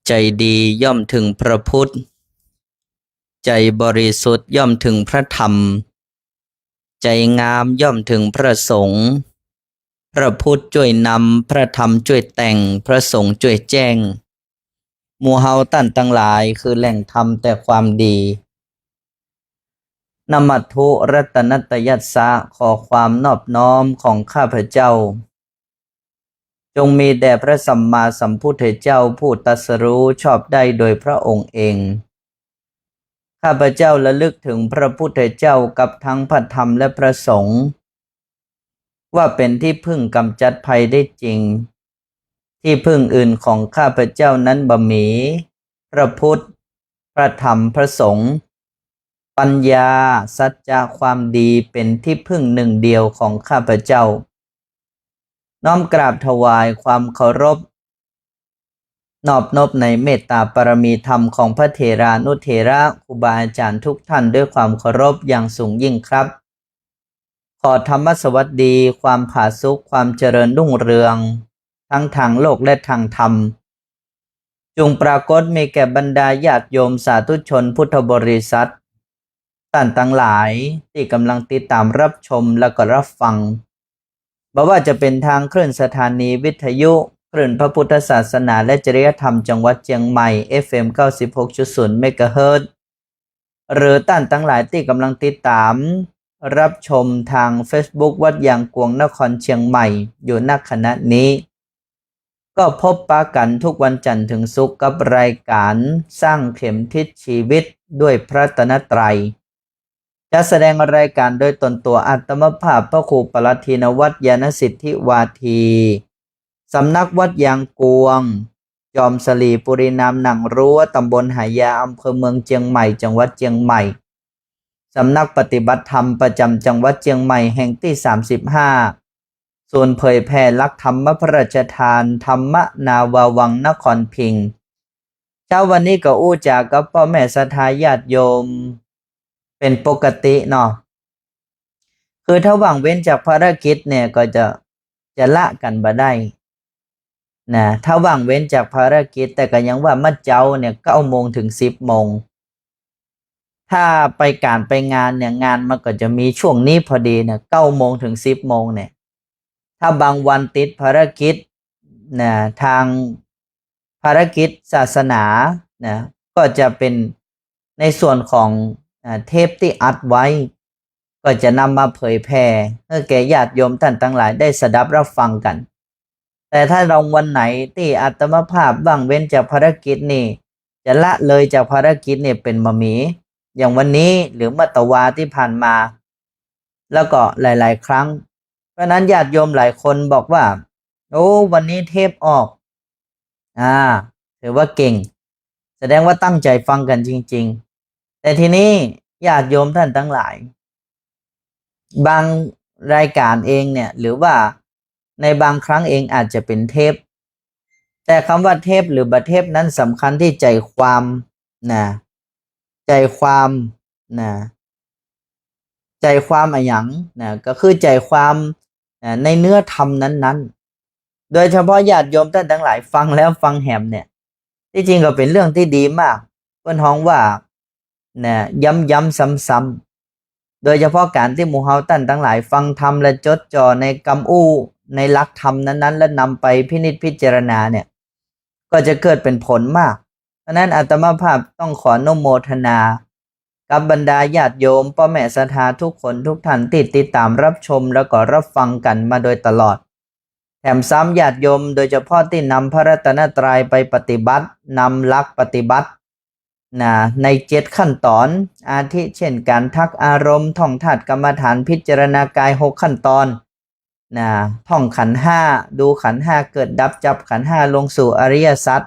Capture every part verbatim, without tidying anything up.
ใจดีย่อมถึงพระพุทธ ใจบริสุทธิ์ย่อมถึงพระธรรม ใจงามย่อมถึงพระสงฆ์ พระพุทธจ้วยนำ พระธรรมจ้วยแต่ง พระสงฆ์จ้วยแจ้ง หมู่เฮาต้านตังหลายคือแหล่งธรรมแต่ความดี นะมัตถุรัตนัตตยัสสะ ขอความนอบน้อมของข้าพเจ้า จงมีแด่พระสัมมาสัมพุทธเจ้าผู้ตรัสรู้ชอบได้โดยพระองค์เอง ข้าพเจ้าระลึกถึงพระพุทธเจ้ากับทั้งพระธรรมและพระสงฆ์ ว่าเป็นที่พึ่งกำจัดภัยได้จริง ที่พึ่งอื่นของข้าพเจ้านั้นบ่มี พระพุทธ พระธรรม พระสงฆ์ ปัญญา สัจจะ ความดีเป็นที่พึ่งหนึ่งเดียวของข้าพเจ้า น้อมกราบถวายความเคารพ นอบนบในเมตตาปารมีธรรมของพระเถรานุเถระครูบาอาจารย์ทุกท่านด้วยความเคารพอย่างสูงยิ่งครับ ขอธรรมสวัสดี ความผาสุก ความเจริญรุ่งเรือง ทั้งทางโลกและทางธรรม จงปรากฏมีแก่บรรดาญาติโยมสาธุชนพุทธบริษัท ต้านตังหลายตี้กำลังติดตามรับชมและก็รับฟัง บ่ว่าจะเป็นทางคลื่นสถานีวิทยุ คลื่นพระพุทธศาสนาและจริยธรรมจังหวัดเชียงใหม่ เอฟเอ็ม เก้าสิบหกจุดศูนย์ เมกะเฮิรตซ์ หรือต้านตังหลายตี้กำลังติดตามรับชมทางเฟซบุ๊กวัดยางกวงนครเชียงใหม่อยู่ ณ ขณะนี้ ก็พบปะกั๋นทุกวันจันทร์ถึงศุกร์กับรายการสร้างเข็มทิศชีวิตด้วยพระรัตนตรัย จัดแสดงรายการโดยตนตั๋วอาตมาภาพพระครูปรัตถินวัตร ญาณสิทธิวาที สำนักวัดยางกวง จอมสลีปุรีนามหนังรั้ว ตำบลหายา อำเภอเมืองเชียงใหม่ จังหวัดเชียงใหม่ สำนักปฏิบัติธรรมประจำจังหวัดเชียงใหม่แห่งตี้ สามสิบห้า ศูนย์เผยแผ่หลักธรรมพระราชทาน ธรรมนาวาวัง นครพิงค์ เช้าวันนี้ก็อู้จ๋ากับป้อแม่ศรัทธาญาติโยมเป็นปกติเนาะ คือถ้าว่างเว้นจากภารกิจเนี่ยก็จะ จะละกั๋นบ่ได้นะ ถ้าว่างเว้นจากภารกิจ แต่ก็ยังว่าเมื่อเจ๊าเนี่ย เก้าโมงถึงสิบโมง ถ้าไปก๋านไปงานเนี่ย งานมันก็จะมีช่วงนี้พอดีเนี่ย เก้าโมงถึงสิบโมงเนี่ย ถ้าบางวันติดภารกิจนะ ทางภารกิจศาสนานะ ก็จะเป็นในส่วนของ อ่า เทปตี้อัดไว้ ก็จะนำมาเผยแผ่หื้อแก่ญาติโยมต้านตังหลายได้สดับรับฟังกั๋น แต่ถ้าลองวันไหนตี้อาตมาภาพว่างเว้นจากภารกิจนี่ จะละเลยจากภารกิจนี่เป๋นบ่มี อย่างวันนี้หรือเมื่อตะวาตี้ผ่านมา แล้วก็หลายๆ ครั้ง เพราะฉะนั้นญาติโยมหลายคนบอกว่า โอ้ วันนี้เทปออก อ่า ถือว่าเก่ง แสดงว่าตั้งใจ๋ฟังกั๋นจริงๆ แต่ทีนี้ญาติโยมต้านตังหลาย บางรายการเองเนี่ย หรือว่าในบางครั้งเองอาจจะเป๋นเทป แต่กำว่าเทปหรือบ่เทปนั้นสำคัญตี้ใจ๋ความนะ ใจ๋ความนะ ใจ๋ความอะหยังนะ ก็คือใจ๋ความนะ ในเนื้อธรรมนั้นๆ โดยเฉพาะญาติโยมต้านตังหลายฟังแล้วฟังแหมเนี่ย ตี้จริงก็เป๋นเรื่องตี้ดีมาก เปิ้นฮ้องว่านะ ย้ำๆ ซ้ำๆ โดยเฉพาะก๋านตี้หมู่เฮาต้านตังหลายฟังธรรมและจดจ่อในกำอู้ในหลักธรรมนั้นๆ และนำไปพินิจพิจารณาเนี่ย ก็จะเกิดเป๋นผลมาก เพราะฉะนั้นอาตมาภาพต้องขออนุโมทนา กับบรรดาญาติโยมป้อแม่ศรัทธาทุกคนทุกท่านตี้ติดตามรับชมแล้วก็รับฟังกั๋นมาโดยตลอด แถมซ้ำญาติโยมโดยเฉพาะตี้นำพระรัตนตรัยไปปฏิบัติ นำหลักปฏิบัตินะ ในเจ็ดขั้นตอน อาทิเช่น ก๋านทักอารมณ์ ท่องธาตุกรรมฐาน พิจารณากายหกขั้นตอน นะ ท่องขันธ์ห้า ดูขันธ์ห้าเกิดดับ จับขันธ์ห้าลงสู่อริยสัจ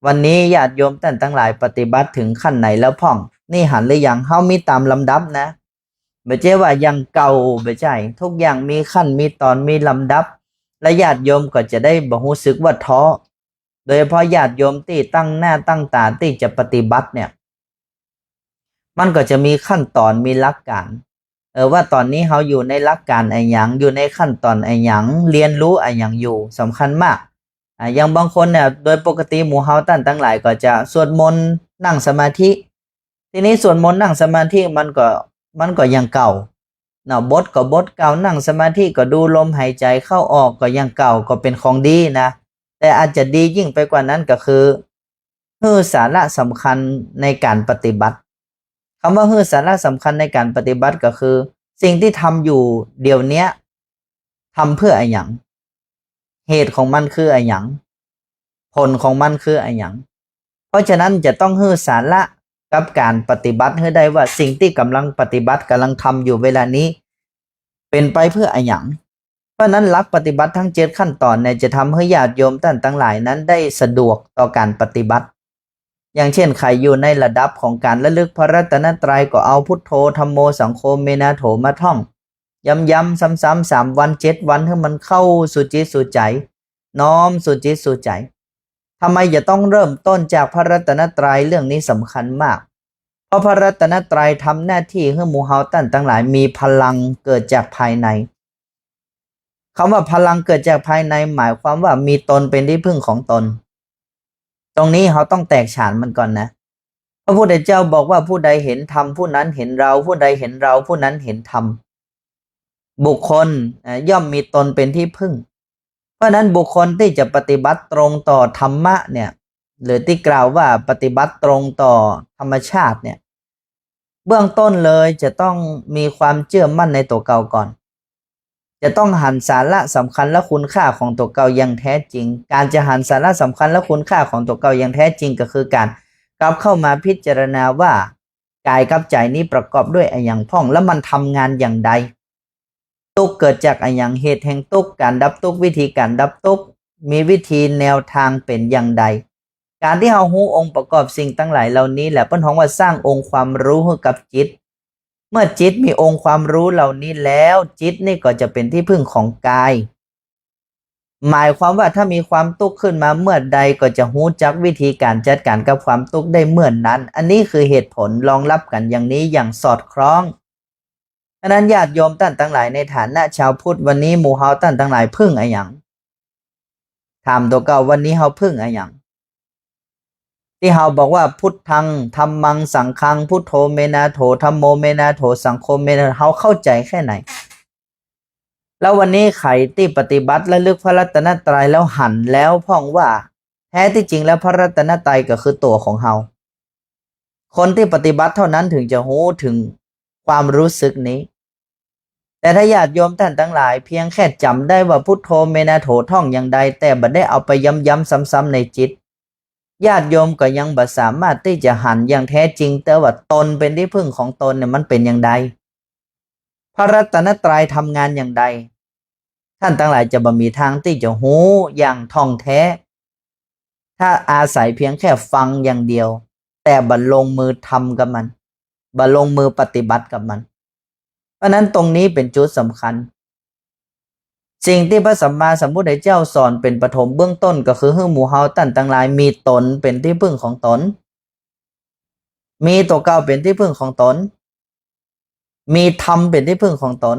วันนี้ญาติโยมต้านตังหลายปฏิบัติถึงขั้นไหนแล้วพ่อง นี่หันหรือยัง เฮามีต๋ามลำดับนะ บ่ใจ้ว่าอย่างเก่า บ่ใจ้ ทุกอย่างมีขั้น มีต๋อน มีลำดับ และญาติโยมก็จะได้บ่ฮู้สึกว่าท้อ โดยเฉพาะญาติโยมตี้ตั้งหน้าตั้งต๋าตี้จะปฏิบัติเนี่ย มันก็จะมีขั้นต๋อน มีหลักก๋าน เออ ว่าต๋อนนี้เฮาอยู่ในหลักก๋านอะหยัง อยู่ในขั้นต๋อนอะหยัง เรียนรู้อะหยังอยู่ สำคัญมาก อ่า อย่างบางคนเนี่ย โดยปกติหมู่เฮาต้านตังหลายก็จะสวดมนต์นั่งสมาธิ ทีนี้สวดมนต์นั่งสมาธิมันก็ มันก็อย่างเก่าเนาะ บทก็บทเก่า นั่งสมาธิก็ดูลมหายใจเข้าออกก็อย่างเก่า ก็เป๋นของดีนะ แต่อาจจะดียิ่งไปกว่านั้นก็คือ หื้อสาระสำคัญในก๋านปฏิบัติ กำว่าหื้อสาระสำคัญในก๋านปฏิบัติก็คือ สิ่งตี้ทำอยู่เดี๋ยวเนี้ย ทำเปื้ออะหยัง เหตุของมันคืออะหยัง ผลของมันคืออะหยัง เพราะฉะนั้นจะต้องหื้อสาระกับก๋านปฏิบัติหื้อได้ว่าสิ่งตี้ก่ำลังปฏิบัติ ก่ำลังทำอยู่เวลานี้ เป๋นไปเปื้ออะหยัง เพราะฉะนั้นหลักปฏิบัติตึงเจ็ดขั้นต๋อนเนี่ย จะทำหื้อญาติโยมต้านตังหลายนั้นได้สะดวกต่อก๋านปฏิบัติ อย่างเช่น ใผอยู่ในระดับของก๋านระลึกพระรัตนตรัยก็เอาพุทโธ ธัมโม สังโฆ เมนาโถมาท่อง ย้ำๆ ซ้ำๆ สามวัน เจ็ดวัน หื้อมันเข้าสู่จิตสู่ใจ๋ น้อมสู่จิตสู่ใจ๋ ทำไมจะต้องเริ่มต้นจากพระรัตนตรัย เรื่องนี้สำคัญมาก เพราะพระรัตนตรัยทำหน้าตี้หื้อหมู่เฮาต้านตังหลายมีพลังเกิดจากภายใน กำว่าพลังเกิดจากภายในหมายความว่ามีตนเป๋นตี้เปิ้งของตน ตรงนี้เฮาต้องแตกฉานมันก่อนนะ พระพุทธเจ้าบอกว่า ผู้ใดเห็นธรรมผู้นั้นเห็นเรา ผู้ใดเห็นเราผู้นั้นเห็นธรรม บุคคล เอ่อ ย่อมมีตนเป๋นตี้เปิ้ง เพราะฉะนั้นบุคคลตี้จะปฏิบัติตรงต่อธรรมะเนี่ย หรือตี้กล่าวว่าปฏิบัติตรงต่อธรรมชาติเนี่ย เบื้องต้นเลยจะต้องมีความเจื้อมั่นในตั๋วเก่าก่อน จะต้องหันสาระสำคัญและคุณค่าของตั๋วเก่าอย่างแท้จริง ก๋านจะหันสาระสำคัญและคุณค่าของตั๋วเก่าอย่างแท้จริงก็คือก๋านกลับเข้ามาพิจารณาว่า ก๋ายกับใจ๋นี้ประกอบด้วยอะหยังพ่อง แล้วมันทำงานอย่างใด ตุ๊กข์เกิดจากอะหยัง เหตุแห่งตุ๊กข์ ก๋านดับตุ๊กข์ วิธีก๋านดับตุ๊กข์ มีวิธีแนวทางเป๋นอย่างใด ก๋านตี้เฮาฮู้องค์ประกอบสิ่งตังหลายเหล่านี้แหละ เปิ้นฮ้องว่าสร้างองค์ความรู้หื้อกับจิต เมื่อจิตมีองค์ความรู้เหล่านี้แล้ว จิตนี่ก็จะเป๋นตี้เปิ้งของกาย หมายความว่าถ้ามีความตุ๊กข์ขึ้นมาเมื่อใดก็จะฮู้จักวิธีก๋านจัดก๋านกับความตุ๊กข์ได้เมื่อนั้น อันนี้คือเหตุผลรองรับกั๋นอย่างนี้อย่างสอดคล้อง ฉะนั้นญาติโยมต้านตังหลายในฐานะชาวพุทธ วันนี้หมู่เฮาต้านตังหลายเปิ้งอะหยัง ถามตั๋วเก่า วันนี้เฮาเปิ้งอะหยัง ตี้เฮาบอกว่า พุทธัง ธัมมัง สังฆัง พุทโธ เมนาโถ ธัมโม เมนาโถ สังโฆ เมนาโถ เฮาเข้าใจ๋แค่ไหน แล้ววันนี้ใผตี้ปฏิบัติระลึกพระรัตนตรัยแล้วหันแล้วพ่องว่า แท้ตี้จริงแล้วพระรัตนตรัยก็คือตั๋วของเฮา คนตี้ปฏิบัติเท่านั้นถึงจะฮู้ถึงความรู้สึกนี้ แต่ถ้าญาติโยมต้านตังหลายเพียงแค่จ๋ำได้ว่าพุทโธ เมนาโถ ท่องอย่างใด แต่บ่ได้เอาไปย้ำๆ ซ้ำๆ ในจิต ญาติโยมก็ยังบ่สามารถตี้จะหันอย่างแท้จริงได้ว่าตนเป๋นตี้เปิ้งของตนเนี่ยมันเป๋นอย่างใด พระรัตนตรัยทำงานอย่างใด ต้านตังหลายจะบ่มีตางตี้จะฮู้อย่างท่องแท้ ถ้าอาศัยเพียงแค่ฟังอย่างเดียว แต่บ่ลงมือทำกับมัน บ่ลงมือปฏิบัติกับมัน เพราะฉะนั้นตรงนี้เป๋นจุดสำคัญ สิ่งตี้พระสัมมาสัมพุทธเจ้าสอนเป๋นปฐมเบื้องต้นก็คือหื้อหมู่เฮาต้านตังหลายมีตนเป๋นตี้เปิ้งของตน มีตั๋วเก่าเป๋นตี้เปิ้งของตน มีธรรมเป๋นตี้เปิ้งของตน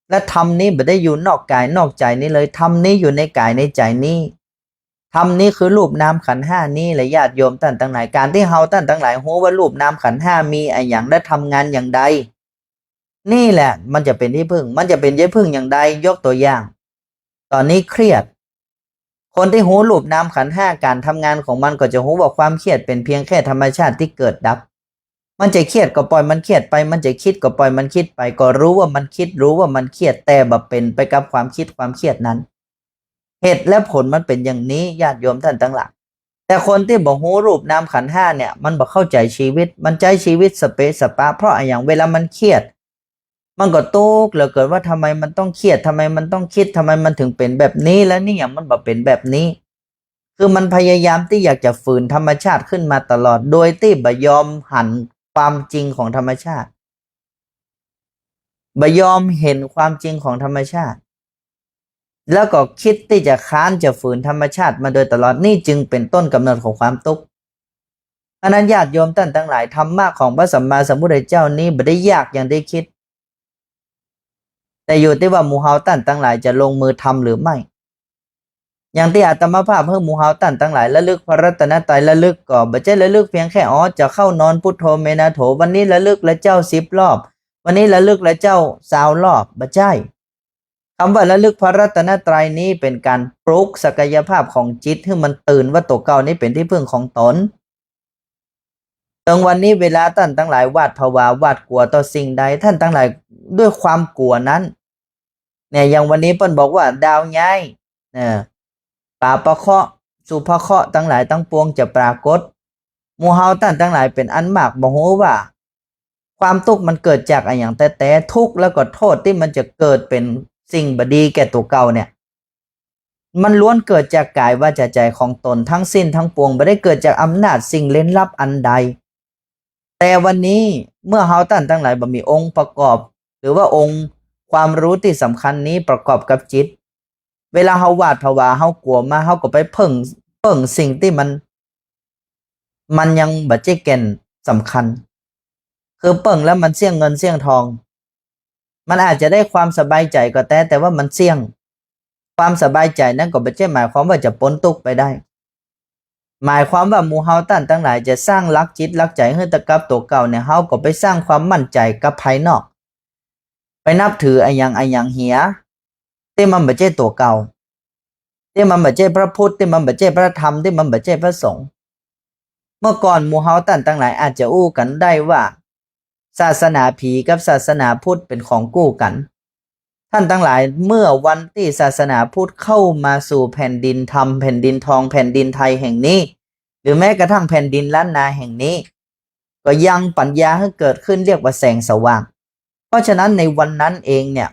และธรรมนี้บ่ได้อยู่นอกก๋ายนอกใจ๋นี้เลย ธรรมนี้อยู่ในก๋ายในใจ๋นี้ ธรรมนี้คือรูปนามขันธ์ห้านี้แหละ ญาติโยมต้านตังหลาย ก๋านตี้เฮาต้านตังหลายฮู้ว่ารูปนามขันธ์ห้ามีอะหยังและทำงานอย่างใด นี่แหละมันจะเป๋นตี้เปิ้ง มันจะเป๋นตี้เปิ้งอย่างใด ยกตั๋วอย่าง ต๋อนนี้เครียด คนตี้ฮู้รูปนามขันธ์ห้าก๋านทำงานของมันก็จะฮู้ว่าความเครียดเป๋นเพียงแค่ธรรมชาติตี้เกิดดับ มันจะเครียดก็ปล่อยมันเครียดไป มันจะคิดก็ปล่อยมันคิดไป ก็ฮู้ว่ามันคิด ฮู้ว่ามันเครียด แต่บ่เป๋นไปกับความคิดความเครียดนั้น เหตุและผลมันเป๋นอย่างนี้ ญาติโยมต้านตังหลาย แต่คนตี้บ่ฮู้รูปนามขันธ์ห้าเนี่ย มันบ่เข้าใจ๋ชีวิต มันใจ๊ชีวิตสะเปะสะปะ เพราะอะหยัง เวลามันเครียด มันก็ตุ๊กข์เหลือเกินว่าทำไมมันต้องเครียด ทำไมมันต้องคิด ทำไมมันถึงเป๋นแบบนี้ แล้วนี่หยังมันบ่เป๋นแบบนี้ คือมันพยายามตี้อยากจะฝืนธรรมชาติขึ้นมาตลอด โดยตี้บ่ยอมหันความจริงของธรรมชาติ บ่ยอมเห็นความจริงของธรรมชาติ แล้วก็คิดตี้จะค้านจะฝืนธรรมชาติมาโดยตลอด นี่จึงเป๋นต้นก๋ำเนิดของความตุ๊กข์ อันนั้นญาติโยมต้านตังหลาย ธรรมะของพระสัมมาสัมพุทธเจ้านี้บ่ได้ยากอย่างตี้คิด แต่อยู่ตี้ว่าหมู่เฮาต้านตังหลายจะลงมือทำหรือไม่ อย่างตี้อาตมาภาพหื้อหมู่เฮาต้านตังหลายระลึกพระรัตนตรัย ระลึกก็บ่ใจ้ระลึกเพียงแค่ อ๋อ จะเข้านอนพุทโธเมนะโถ วันนี้ระลึกละเจ้าสิบรอบ วันนี้ระลึกละเจ้าซาวรอบ บ่ใจ้ กำว่าระลึกพระรัตนตรัยนี้เป๋นก๋านปลุกศักยภาพของจิตหื้อมันตื่นว่าตั๋วเก่านี้เป๋นตี้พึ่งของต๋น เถิงวันนี้เวลาต้านตังหลายหวาดผวาหวาดกั๋วต่อสิ่งใด ต้านตังหลายด้วยความกั๋วนั้น เนี่ย อย่างวันนี้เปิ้นบอกว่าดาวย้าย เนี่ย ป๋าปะเคราะห์ สุภะเคราะห์ตังหลายตังปวงจะปรากฏ หมู่เฮาต้านตังหลายเป๋นอันมากบ่ฮู้ว่า ความตุ๊กข์มันเกิดจากอะหยังแต๊ๆ ทุกข์แล้วก็โทษตี้มันจะเกิดเป๋นสิ่งบ่ดีแก่ตั๋วเก่าเนี่ย มันล้วนเกิดจากก๋ายวาจาใจ๋ของต๋นทั้งสิ้นทั้งปวง บ่ได้เกิดจากอำนาจสิ่งเร้นลับอันใด แต่วันนี้เมื่อเฮาต้านตังหลายบ่มีองค์ประกอบ หรือว่าองค์ความรู้ตี้สำคัญนี้ประกอบกับจิต เวลาเฮาหวาดผวา เฮากั๋วมา เฮาก็ไปเปิ้ง เปิ้งสิ่งตี้มัน มันยังบ่ใจ้แก่นสำคัญ คือเปิ้งแล้วมันเสี้ยงเงินเสี้ยงทอง มันอาจจะได้ความสบายใจ๋ก็แต๊ แต่ว่ามันเสี้ยง ความสบายใจ๋นั้นก็บ่ใจ้หมายความว่าจะป๊นตุ๊กข์ไปได้ หมายความว่าหมู่เฮาต้านตังหลายจะสร้างหลักจิตหลักใจ๋หื้อตะกับตั๋วเก่าเนี่ย เฮาก็ไปสร้างความมั่นใจ๋กับภายนอก ไปนับถืออะหยังอะหยังเหีย ตี้มันบ่ใจ้ตั๋วเก่า ตี้มันบ่ใจ้พระพุทธ ตี้มันบ่ใจ้พระธรรม ตี้มันบ่ใจ้พระสงฆ์ เมื่อก่อนหมู่เฮาต้านตังหลายอาจจะอู้กั๋นได้ว่า ศาสนาผีกับศาสนาพุทธเป๋นของกู้กั๋น ต้านตังหลาย เมื่อวันตี้ศาสนาพุทธเข้ามาสู่แผ่นดินธรรม แผ่นดินทอง แผ่นดินไทยแห่งนี้ หรือแม้กระทั่งแผ่นดินล้านนาแห่งนี้ ก็ยังปัญญาหื้อเกิดขึ้นเรียกว่าแสงสว่าง เพราะฉะนั้นในวันนั้นเองเนี่ย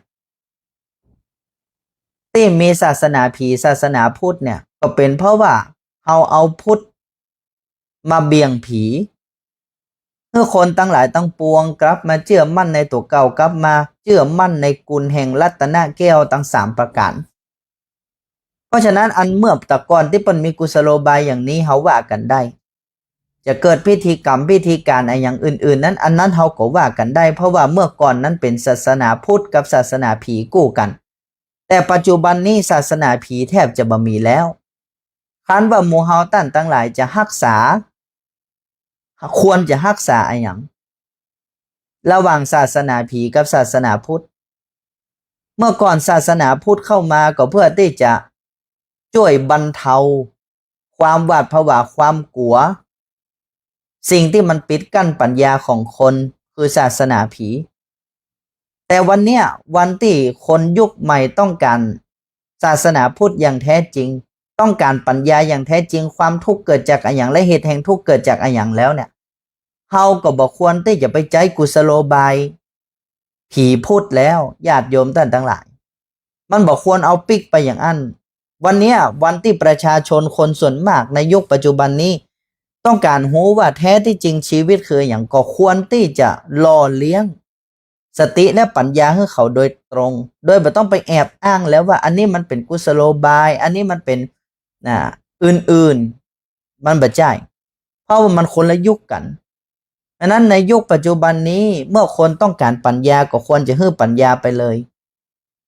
ตี้มีศาสนาผีศาสนาพุทธเนี่ย ก็เป๋นเพราะว่าเฮาเอาพุทธมาเบี่ยงผี หื้อคนตังหลายตังปวงกลับมาเจื้อมั่นในตั๋วเก่า กลับมาเจื้อมั่นในกุณแห่งรัตนแก้วตังสามประก๋าน เพราะฉะนั้นอันเมื่อแต่ก่อนตี้เปิ้นมีกุศโลบายอย่างนี้ เฮาว่ากั๋นได้ จะเกิดพิธีกรรมพิธีก๋านอะหยังอื่นๆ นั้น อันนั้นเฮาก็ว่ากั๋นได้ เพราะว่าเมื่อก่อนนั้นเป๋นศาสนาพุทธกับศาสนาผีกู้กั๋น แต่ปัจจุบันนี้ศาสนาผีแทบจะบ่มีแล้ว คันว่าหมู่เฮาต้านตังหลายจะฮักษา ควรจะฮักษาอะหยัง ระหว่างศาสนาผีกับศาสนาพุทธ เมื่อก่อนศาสนาพุทธเข้ามาก็เพื่อตี้จะจ้วยบรรเทาความหวาดผวาความกั๋ว สิ่งตี้มันปิดกั้นปัญญาของคน คือศาสนาผี แต่วันเนี้ย วันตี้คนยุคใหม่ต้องก๋านศาสนาพุทธอย่างแท้จริง ต้องก๋านปัญญาอย่างแท้จริง ความทุกข์เกิดจากอะหยัง และเหตุแห่งทุกข์เกิดจากอะหยังแล้วเนี่ย เฮาก็บ่ควรตี้จะไปใจ๊กุศโลบายผีพุทธแล้ว ญาติโยมต้านตังหลาย มันบ่ควรเอาปิ๊กไปอย่างอั้น วันเนี้ย วันตี้ประชาชนคนส่วนมากในยุคปัจจุบันนี้ ต้องก๋านฮู้ว่าแท้ตี้จริงชีวิตคืออะหยัง ก็ควรตี้จะหล่อเลี้ยงสติและปัญญาหื้อเขาโดยตรง โดยบ่ต้องไปแอบอ้างแล้วว่าอันนี้มันเป๋นกุศโลบาย อันนี้มันเป๋น น่ะ อื่นๆ มันบ่ใจ้ เพราะว่ามันคนละยุคกั๋น อันนั้นในยุคปัจจุบันนี้ เมื่อคนต้องก๋านปัญญาก็ควรจะหื้อปัญญาไปเลย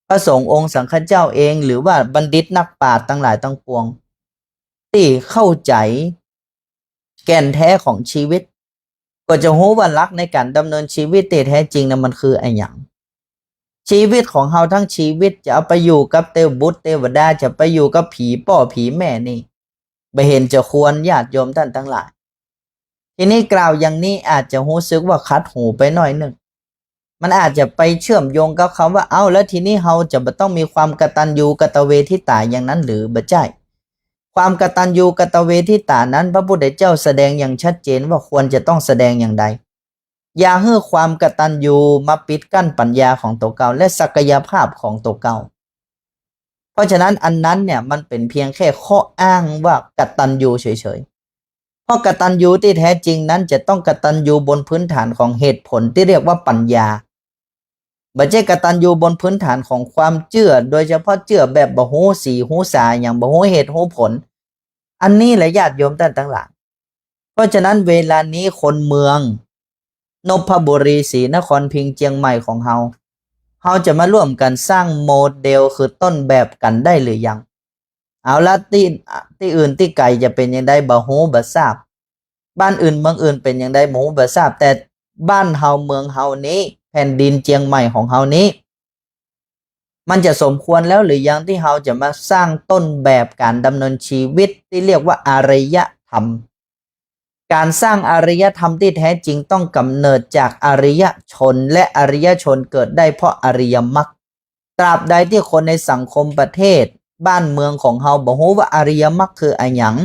พระสงฆ์องค์สังฆเจ้าเอง หรือว่าบัณฑิตนักปราชญ์ตังหลายตังปวง ตี้เข้าใจ๋แก่นแท้ของชีวิต ก็จะฮู้ว่าหลักในก๋านดำเนินชีวิตตี้แท้จริงนะมันคืออะหยัง ชีวิตของเฮาทั้งชีวิตจะเอาไปอยู่กับเตวบุตรเตวดา จะไปอยู่กับผีป้อผีแม่นี่ บ่เห็นจะควร ญาติโยมต้านตังหลาย ทีนี้กล่าวอย่างนี้อาจจะฮู้สึกว่าขัดหูไปหน้อยนึ่ง มันอาจจะไปเชื่อมโยงกับกำว่า เอ้า แล้วทีนี้เฮาจะบ่ต้องมีความกตัญญูกตเวทิตาอย่างนั้นหรือ บ่ใจ้ ความกตัญญูกตเวทิตานั้น พระพุทธเจ้าแสดงอย่างชัดเจนว่าควรจะต้องแสดงอย่างใด อย่าหื้อความกตัญญูมาปิดกั้นปัญญาของตั๋วเก่าและศักยภาพของตั๋วเก่า เพราะฉะนั้นอันนั้นเนี่ยมันเป๋นเพียงแค่ข้ออ้างว่ากตัญญูเฉยๆ เพราะกตัญญูตี้แท้จริงนั้นจะต้องกตัญญูบนพื้นฐานของเหตุผลตี้เรียกว่าปัญญา บ่ใจ้กตัญญูบนพื้นฐานของความเจื้อ โดยเฉพาะเจื้อแบบบ่ฮู้สีฮู้สา อย่างบ่ฮู้เหตุฮู้ผล อันนี้แหละญาติโยมต้านตังหลาย เพราะฉะนั้นเวลานี้คนเมืองนพบุรี ศรีนครพิงค์ เจียงใหม่ของเฮา เฮาจะมาร่วมกั๋นสร้างโมเดลคือต้นแบบกั๋นได้หรือยัง เอาละ ตี้ ตี้อื่นตี้ไก๋จะเป๋นอย่างใดบ่ฮู้บ่ทราบ บ้านอื่นเมืองอื่นเป๋นอย่างใดบ่ฮู้บ่ทราบ แต่บ้านเฮาเมืองเฮานี้ แผ่นดินเจียงใหม่ของเฮานี้ มันจะสมควรแล้วหรือยังตี้เฮาจะมาสร้างต้นแบบก๋านดำเนินชีวิตตี้เรียกว่าอารยธรรม ก๋านสร้างอารยธรรมตี้แท้จริงต้องก๋ำเนิดจากอริยชน และอริยชนเกิดได้เพราะอริยมรรค ตราบใดตี้คนในสังคมประเทศ บ้านเมืองของเฮาบ่ฮู้ว่าอริยมรรคคืออะหยัง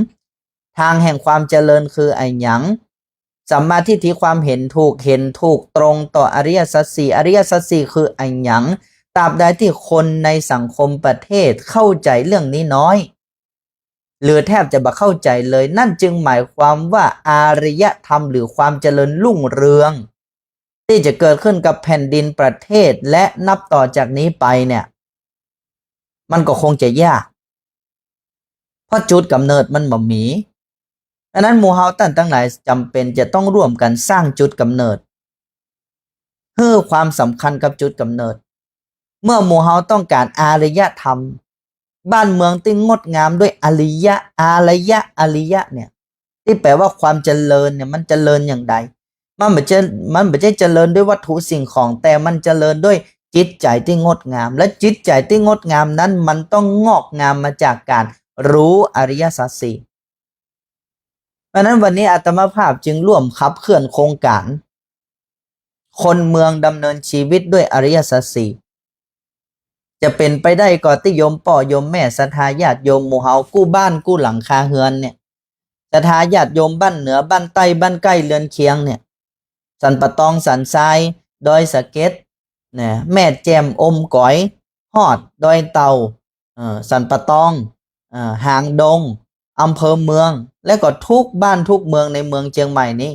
ทางแห่งความเจริญคืออะหยัง สัมมาทิฏฐิความเห็นถูก เห็นถูกตรงต่ออริยสัจสี่ อริยสัจสี่คืออะหยัง ตราบใดตี้คนในสังคมประเทศเข้าใจ๋เรื่องนี้น้อย หรือแทบจะบ่เข้าใจ๋เลย นั่นจึงหมายความว่าอารยธรรมหรือความเจริญรุ่งเรือง ตี้จะเกิดขึ้นกับแผ่นดินประเทศ และนับต่อจากนี้ไปเนี่ย มันก็คงจะยาก เพราะจุดก๋ำเนิดมันบ่มี อันนั้นหมู่เฮาต้านตังหลายจ๋ำเป๋นจะต้องร่วมกั๋นสร้างจุดก๋ำเนิด หื้อความสำคัญกับจุดก๋ำเนิด เมื่อหมู่เฮาต้องก๋านอารยธรรม บ้านเมืองตี้งดงามด้วยอริยะ อารยะ อริยะเนี่ย ตี้แป๋ว่าความเจริญเนี่ย มันเจริญอย่างใด มันบ่ใจ้ มันบ่ใจ้เจริญด้วยวัตถุสิ่งของ แต่มันเจริญด้วยจิตใจ๋ตี้งดงาม และจิตใจ๋ตี้งดงามนั้น มันต้องงอกงามมาจากก๋านรู้อริยสัจสี่ เพราะฉะนั้นวันนี้อาตมาภาพจึงร่วมขับเคลื่อนโครงก๋าน คนเมืองดำเนินชีวิตด้วยอริยสัจสี่ จะเป๋นไปได้ก็ตี้โยมป้อโยมแม่ ศรัทธาญาติโยมหมู่เฮากู้บ้านกู้หลังคาเฮือนเนี่ย ศรัทธาญาติโยมบ้านเหนือ บ้านใต้ บ้านใก้เฮือนเคียงเนี่ย สันป่าตอง สันทราย ดอยสะเก็ด นะ แม่แจ่ม อมก๋อย ฮอด ดอยเต่า เอ่อ สันป่าตอง เอ่อ หางดง อำเภอเมือง และก็ทุกบ้านทุกเมืองในเมืองเจียงใหม่นี้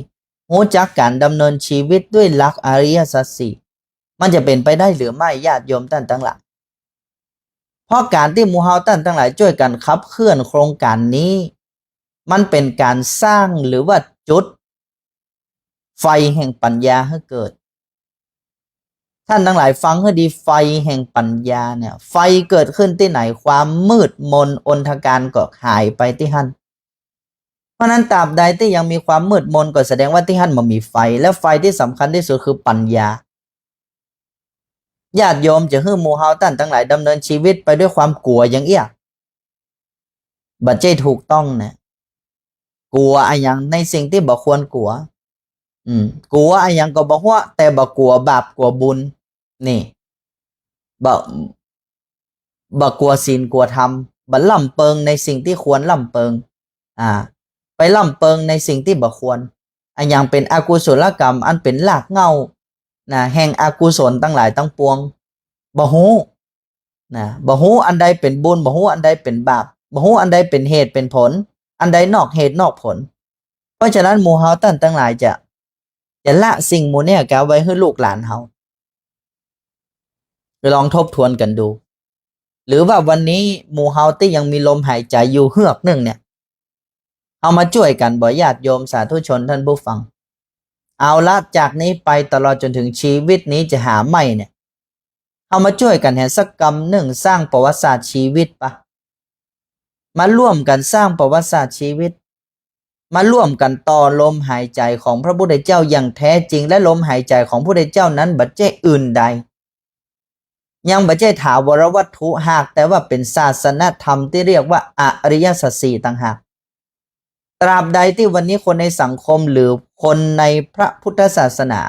ฮู้จักก๋านดำเนินชีวิตด้วยหลักอริยสัจสี่ มันจะเป๋นไปได้หรือไม่ ญาติโยมต้านตังหลาย เพราะก๋านตี้หมู่เฮาต้านตังหลายจ้วยกั๋นขับเคลื่อนโครงก๋านนี้ มันเป๋นก๋านสร้างหรือว่าจุด ไฟแห่งปัญญาหื้อเกิด ต้านตังหลายฟังหื้อดี ไฟแห่งปัญญาเนี่ย ไฟเกิดขึ้นตี้ไหน ความมืดมนอนธการก็หายไปตี้หั้น เพราะฉะนั้นตราบใดตี้ยังมีความมืดมนก็แสดงว่าตี้หั้นบ่มีไฟ และไฟตี้สำคัญตี้สุดคือปัญญา ญาติโยมจะหื้อหมู่เฮาต้านตังหลายดำเนินชีวิตไปด้วยความกั๋วอย่างเอี้ย บ่ใจ้ถูกต้องนะ กั๋วอะหยัง ในสิ่งตี้บ่ควรกั๋ว อืม กั๋วอะหยังก็บ่ฮู้ แต่บ่กั๋วบาปกั๋วบุญ นี่ บ่ บ่กั๋วศีลกั๋วธรรม บ่ล่ำเปิงในสิ่งตี้ควรล่ำเปิง อ่า ไปล่ำเปิงในสิ่งตี้บ่ควร อะหยังเป๋นอกุศลกรรม อันเป๋นรากเหง้า นะ แห่งอกุศลตังหลายตังปวง บ่ฮู้ นะ บ่ฮู้อันใดเป๋นบุญ บ่ฮู้อันใดเป๋นบาป บ่ฮู้อันใดเป๋นเหตุเป๋นผล อันใดนอกเหตุนอกผล เพราะฉะนั้นหมู่เฮาต้านตังหลายจะ จะละสิ่งหมู่เนี้ยกาไว้หื้อลูกหลานเฮา ลองทบทวนกั๋นดู หรือว่าวันนี้หมู่เฮาตี้ยังมีลมหายใจ๋อยู่เฮือกนึ่งเนี่ย เฮามาจ้วยกั๋นบ่ ญาติโยมสาธุชนต้านผู้ฟัง เอาละ จากนี้ไปตลอดจ๋นถึงชีวิตนี้จะหาไม่เนี่ย เฮามาจ้วยกั๋นแหมสักกำนึ่ง สร้างประวัติศาสตร์ชีวิตปะ มาร่วมกั๋นสร้างประวัติศาสตร์ชีวิต มาร่วมกั๋นต่อลมหายใจ๋ของพระพุทธเจ้าอย่างแท้จริง และลมหายใจ๋ของพระพุทธเจ้านั้นบ่ใจ้อื่นใด ยังบ่ใจ้ถาวรวัตถุ หากแต่ว่าเป๋นศาสนธรรมตี้เรียกว่าอริยสัจสี่ต่างหาก ตราบใดตี้วันนี้คนในสังคมหรือคนในพระพุทธศาสนา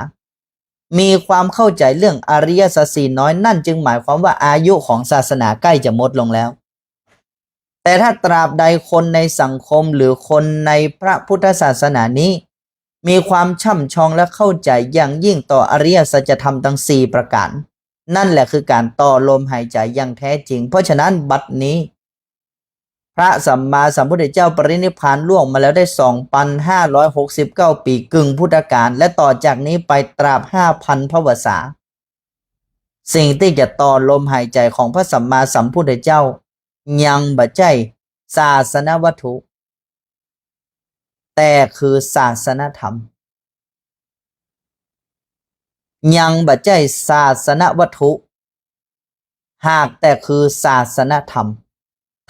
มีความเข้าใจ๋เรื่องอริยสัจสี่น้อย นั่นจึงหมายความว่าอายุของศาสนาใก้จะหมดลงแล้ว แต่ถ้าตราบใดคนในสังคมหรือคนในพระพุทธศาสนานี้ มีความช่ำชองและเข้าใจ๋อย่างยิ่งต่ออริยสัจธรรมตังสี่ประก๋าน นั่นแหละคือก๋านต่อลมหายใจ๋อย่างแท้จริง เพราะฉะนั้นบัดนี้ พระสัมมาสัมพุทธเจ้าปรินิพพานล่วงมาแล้วได้สองปันห้าร้อยหกสิบเก้าปี๋กึ่งพุทธกาล และต่อจากนี้ไปตราบห้าปันพรรษา สิ่งตี้จะต่อลมหายใจ๋ของพระสัมมาสัมพุทธเจ้า ยังบ่ใจ้ศาสนวัตถุ แต่คือศาสนธรรม ยังบ่ใจ้ศาสนวัตถุ หากแต่คือศาสนธรรม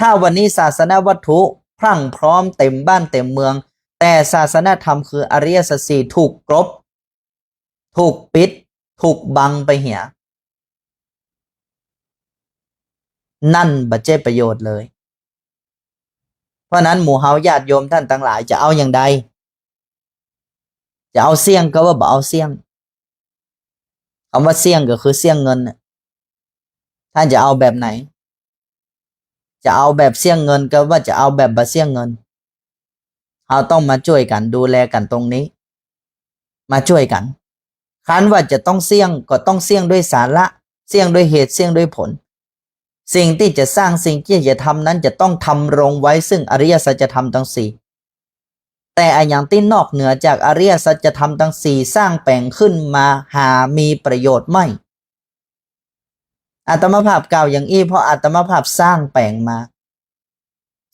ถ้าวันนี้ศาสนวัตถุพรั่งพร้อมเต็มบ้านเต็มเมือง แต่ศาสนธรรมคืออริยสัจสี่ถูกกลบ ถูกปิด ถูกบังไปเหีย นั่นบ่ใจ้ประโยชน์เลย เพราะนั้นหมู่เฮาญาติโยมต้านตังหลายจะเอาอย่างใด จะเอาเสี้ยงก็ว่าบ่เอาเสี้ยง กำว่าเสี้ยงก็คือเสี้ยงเงินน่ะ ต้านจะเอาแบบไหน จะเอาแบบเสี้ยงเงินก็ว่าจะเอาแบบบ่เสี้ยงเงิน เฮาต้องมาจ้วยกั๋นดูแลกั๋นตรงนี้ มาจ้วยกั๋น คันว่าจะต้องเสี้ยงก็ต้องเสี้ยงด้วยสาระ เสี้ยงด้วยเหตุ เสี้ยงด้วยผล สิ่งตี้จะสร้าง สิ่งตี้จะทำนั้นจะต้องดำรงไว้ซึ่งอริยสัจธรรมตังสี่ แต่อะหยังตี้นอกเหนือจากอริยสัจธรรมตังสี่สร้างแป๋งขึ้นมาหามีประโยชน์ไม่ อาตมาภาพกล่าวอย่างอี้ เพราะอาตมาภาพสร้างแป๋งมา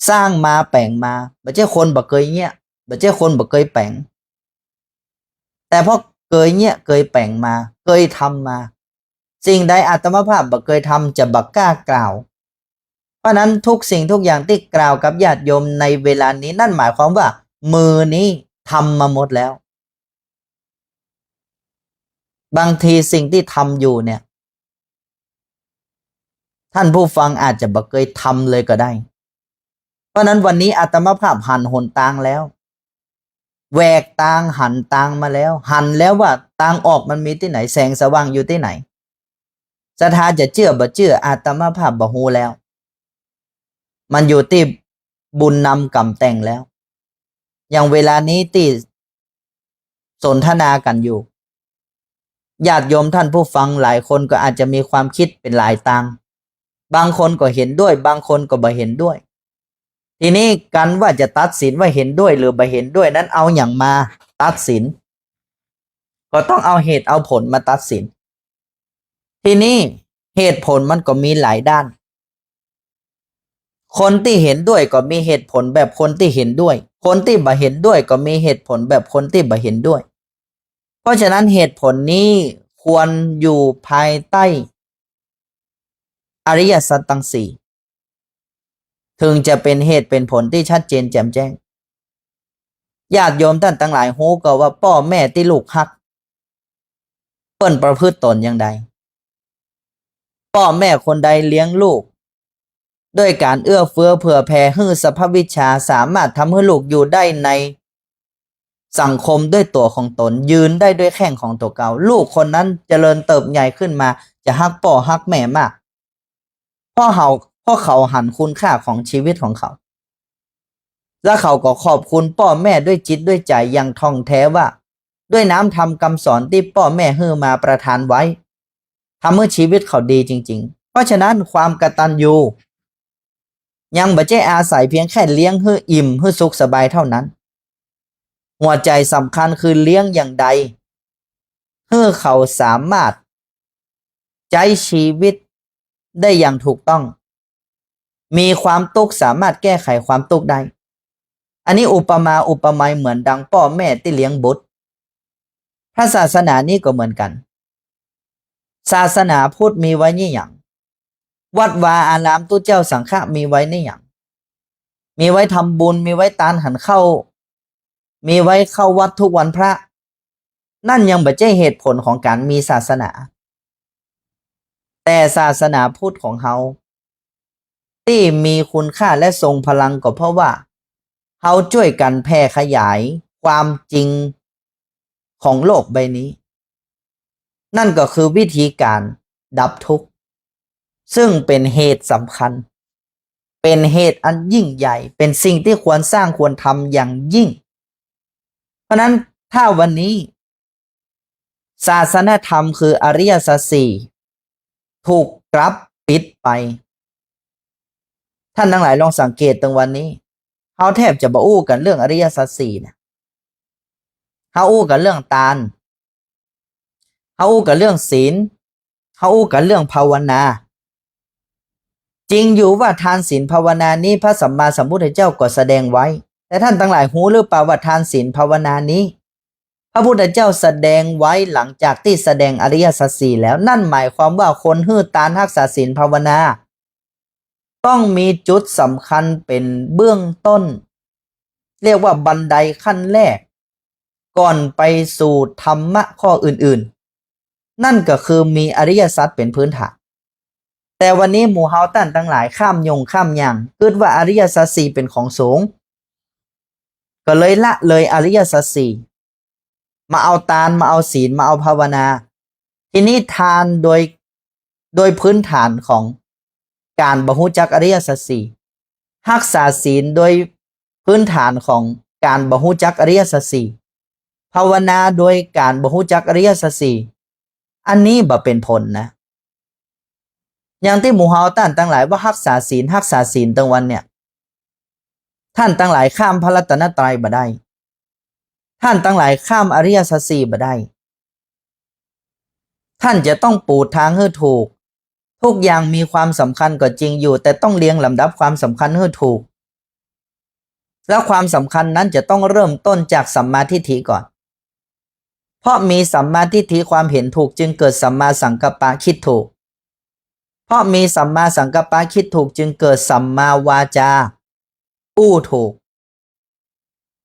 สร้างมาแป๋งมา บ่ใจ้คนบ่เกยเยียะ บ่ใจ้คนบ่เกยแป๋ง แต่เพราะเกยเยียะเกยแป๋งมา เกยทำมา สิ่งใดอาตมาภาพบ่เกยทำจะบ่กล้ากล่าว เพราะนั้นทุกสิ่งทุกอย่างตี้กล่าวกับญาติโยมในเวลานี้ นั่นหมายความว่ามื้อนี้ทำมาหมดแล้ว บางทีสิ่งตี้ทำอยู่เนี่ย ต้านผู้ฟังอาจจะบ่เกยทำเลยก็ได้ เพราะนั้นวันนี้อาตมาภาพหันหนตางแล้ว แหวกตางหันตางมาแล้ว หันแล้วว่าตางออกมันมีตี้ไหน แสงสว่างอยู่ตี้ไหน ศรัทธาจะเจื้อบ่เจื้ออาตมาภาพบ่ฮู้แล้ว มันอยู่ตี้บุญนำกรรมแต่งแล้ว อย่างเวลานี้ตี้สนทนากั๋นอยู่ ญาติโยมต้านผู้ฟังหลายคนก็อาจจะมีความกึ๊ดเป๋นหลายตาง บางคนก็เห็นด้วย บางคนก็บ่เห็นด้วย ทีนี้กั๋นว่าจะตัดสินว่าเห็นด้วยหรือบ่เห็นด้วยนั้น เอาหยังมาตัดสิน ก็ต้องเอาเหตุเอาผลมาตัดสิน ทีนี้เหตุผลมันก็มีหลายด้าน คนตี้เห็นด้วยก็มีเหตุผลแบบคนตี้เห็นด้วย คนตี้บ่เห็นด้วยก็มีเหตุผลแบบคนตี้บ่เห็นด้วย เพราะฉะนั้นเหตุผลนี้ควรอยู่ภายใต้อริยสัจตังสี่ เถิงจะเป๋นเหตุเป๋นผลตี้ชัดเจนแจ่มแจ้ง ญาติโยมต้านตังหลายฮู้ก่อว่าป้อแม่ตี้ลูกฮัก เปิ้นประพฤติต๋นอย่างใด ป้อแม่คนใดเลี้ยงลูกด้วยก๋านเอื้อเฟื้อเผื่อแผ่ หื้อสภาพวิชา สามารถทำหื้อลูกอยู่ได้ในสังคมด้วยตั๋วของต๋น ยืนได้ด้วยแข้งของตั๋วเก่า ลูกคนนั้นเจริญเติบใหญ่ขึ้นมา จะฮักป้อฮักแม่มาก เพราะเขา เพราะเขาหันคุณค่าของชีวิตของเขา และเขาก็ขอบคุณป้อแม่ด้วยจิตด้วยใจ๋อย่างถ่องแท้ว่า ด้วยน้ำธรรมกำสอนตี้ป้อแม่หื้อมาประทานไว้ ทำหื้อชีวิตเขาดีจริงๆ เพราะฉะนั้นความกตัญญูยังบ่ใจ้อาศัยเพียงแค่เลี้ยงหื้ออิ่มหื้อสุขสบายเท่านั้น หัวใจ๋สำคัญคือเลี้ยงอย่างใด หื้อเขาสามารถใจ๊ชีวิตได้อย่างถูกต้อง มีความตุ๊กข์สามารถแก้ไขความตุ๊กข์ได้ อันนี้อุปมาอุปไมยเหมือนดังป้อแม่ตี้เลี้ยงบุตร พระศาสนานี้ก็เหมือนกั๋น ศาสนาพุทธมีไว้นี่หยัง วัดวาอารามตุ๊เจ้าสังฆะมีไว้นี่หยัง มีไว้ทำบุญ มีไว้ตานหันข้าว มีไว้เข้าวัดทุกวันพระ นั่นยังบ่ใจ้เหตุผลของก๋านมีศาสนา แต่ศาสนาพุทธของเฮาตี้มีคุณค่าและทรงพลังก็เพราะว่าเฮาจ้วยกั๋นแผ่ขยายความจริงของโลกใบนี้ นั่นก็คือวิธีก๋านดับทุกข์ ซึ่งเป๋นเหตุสำคัญ เป๋นเหตุอันยิ่งใหญ่ เป๋นสิ่งตี้ควรสร้างควรทำอย่างยิ่ง เพราะนั้นถ้าวันนี้ศาสนธรรมคืออริยสัจสี่ถูกกลับปิดไป ต้านตังหลายลองสังเกตตึงวันนี้ เฮาแทบจะบ่อู้กั๋นเรื่องอริยสัจสี่นะ เฮาอู้กั๋นเรื่องตาน เฮาอู้กั๋นเรื่องศีล เฮาอู้กั๋นเรื่องภาวนา จริงอยู่ว่าทานศีลภาวนานี้พระสัมมาสัมพุทธเจ้าก็แสดงไว้ แต่ต้านตังหลายฮู้หรือเปล่าว่าทานศีลภาวนานี้ พระพุทธเจ้าแสดงไว้หลังจากตี้แสดงอริยสัจสี่แล้ว นั่นหมายความว่าคนหื้อตานฮักษาศีลภาวนา ต้องมีจุดสำคัญเป๋นเบื้องต้น เรียกว่าบันไดขั้นแรก ก่อนไปสู่ธรรมะข้ออื่นๆ นั่นก็คือมีอริยสัจเป๋นพื้นฐาน แต่วันนี้หมู่เฮาต้านตังหลายข้ามย่งข้ามย่าง กึ๊ดว่าอริยสัจสี่เป๋นของสูง ก็เลยละเลยอริยสัจสี่ มาเอาตาน มาเอาศีล มาเอาภาวนา ทีนี้ทานโดย โดยพื้นฐานของก๋านบ่ฮู้จักอริยสัจสี่ ฮักษาศีลโดยพื้นฐานของก๋านบ่ฮู้จักอริยสัจสี่ ภาวนาโดยก๋านบ่ฮู้จักอริยสัจสี่ อันนี้บ่เป๋นผลนะ อย่างตี้หมู่เฮาต้านตังหลายว่าฮักษาศีล ฮักษาศีลตึงวันเนี่ย ต้านตังหลายข้ามพระรัตนตรัยบ่ได้ ต้านตังหลายข้ามอริยสัจสี่บ่ได้ ต้านจะต้องปูทางหื้อถูก ทุกอย่างมีความสำคัญก็จริงอยู่ แต่ต้องเรียงลำดับความสำคัญหื้อถูก แล้วความสำคัญนั้นจะต้องเริ่มต้นจากสัมมาทิฏฐิก่อน เพราะมีสัมมาทิฏฐิความเห็นถูกจึงเกิดสัมมาสังกัปปะคิดถูก เพราะมีสัมมาสังกัปปะคิดถูกจึงเกิดสัมมาวาจาอู้ถูก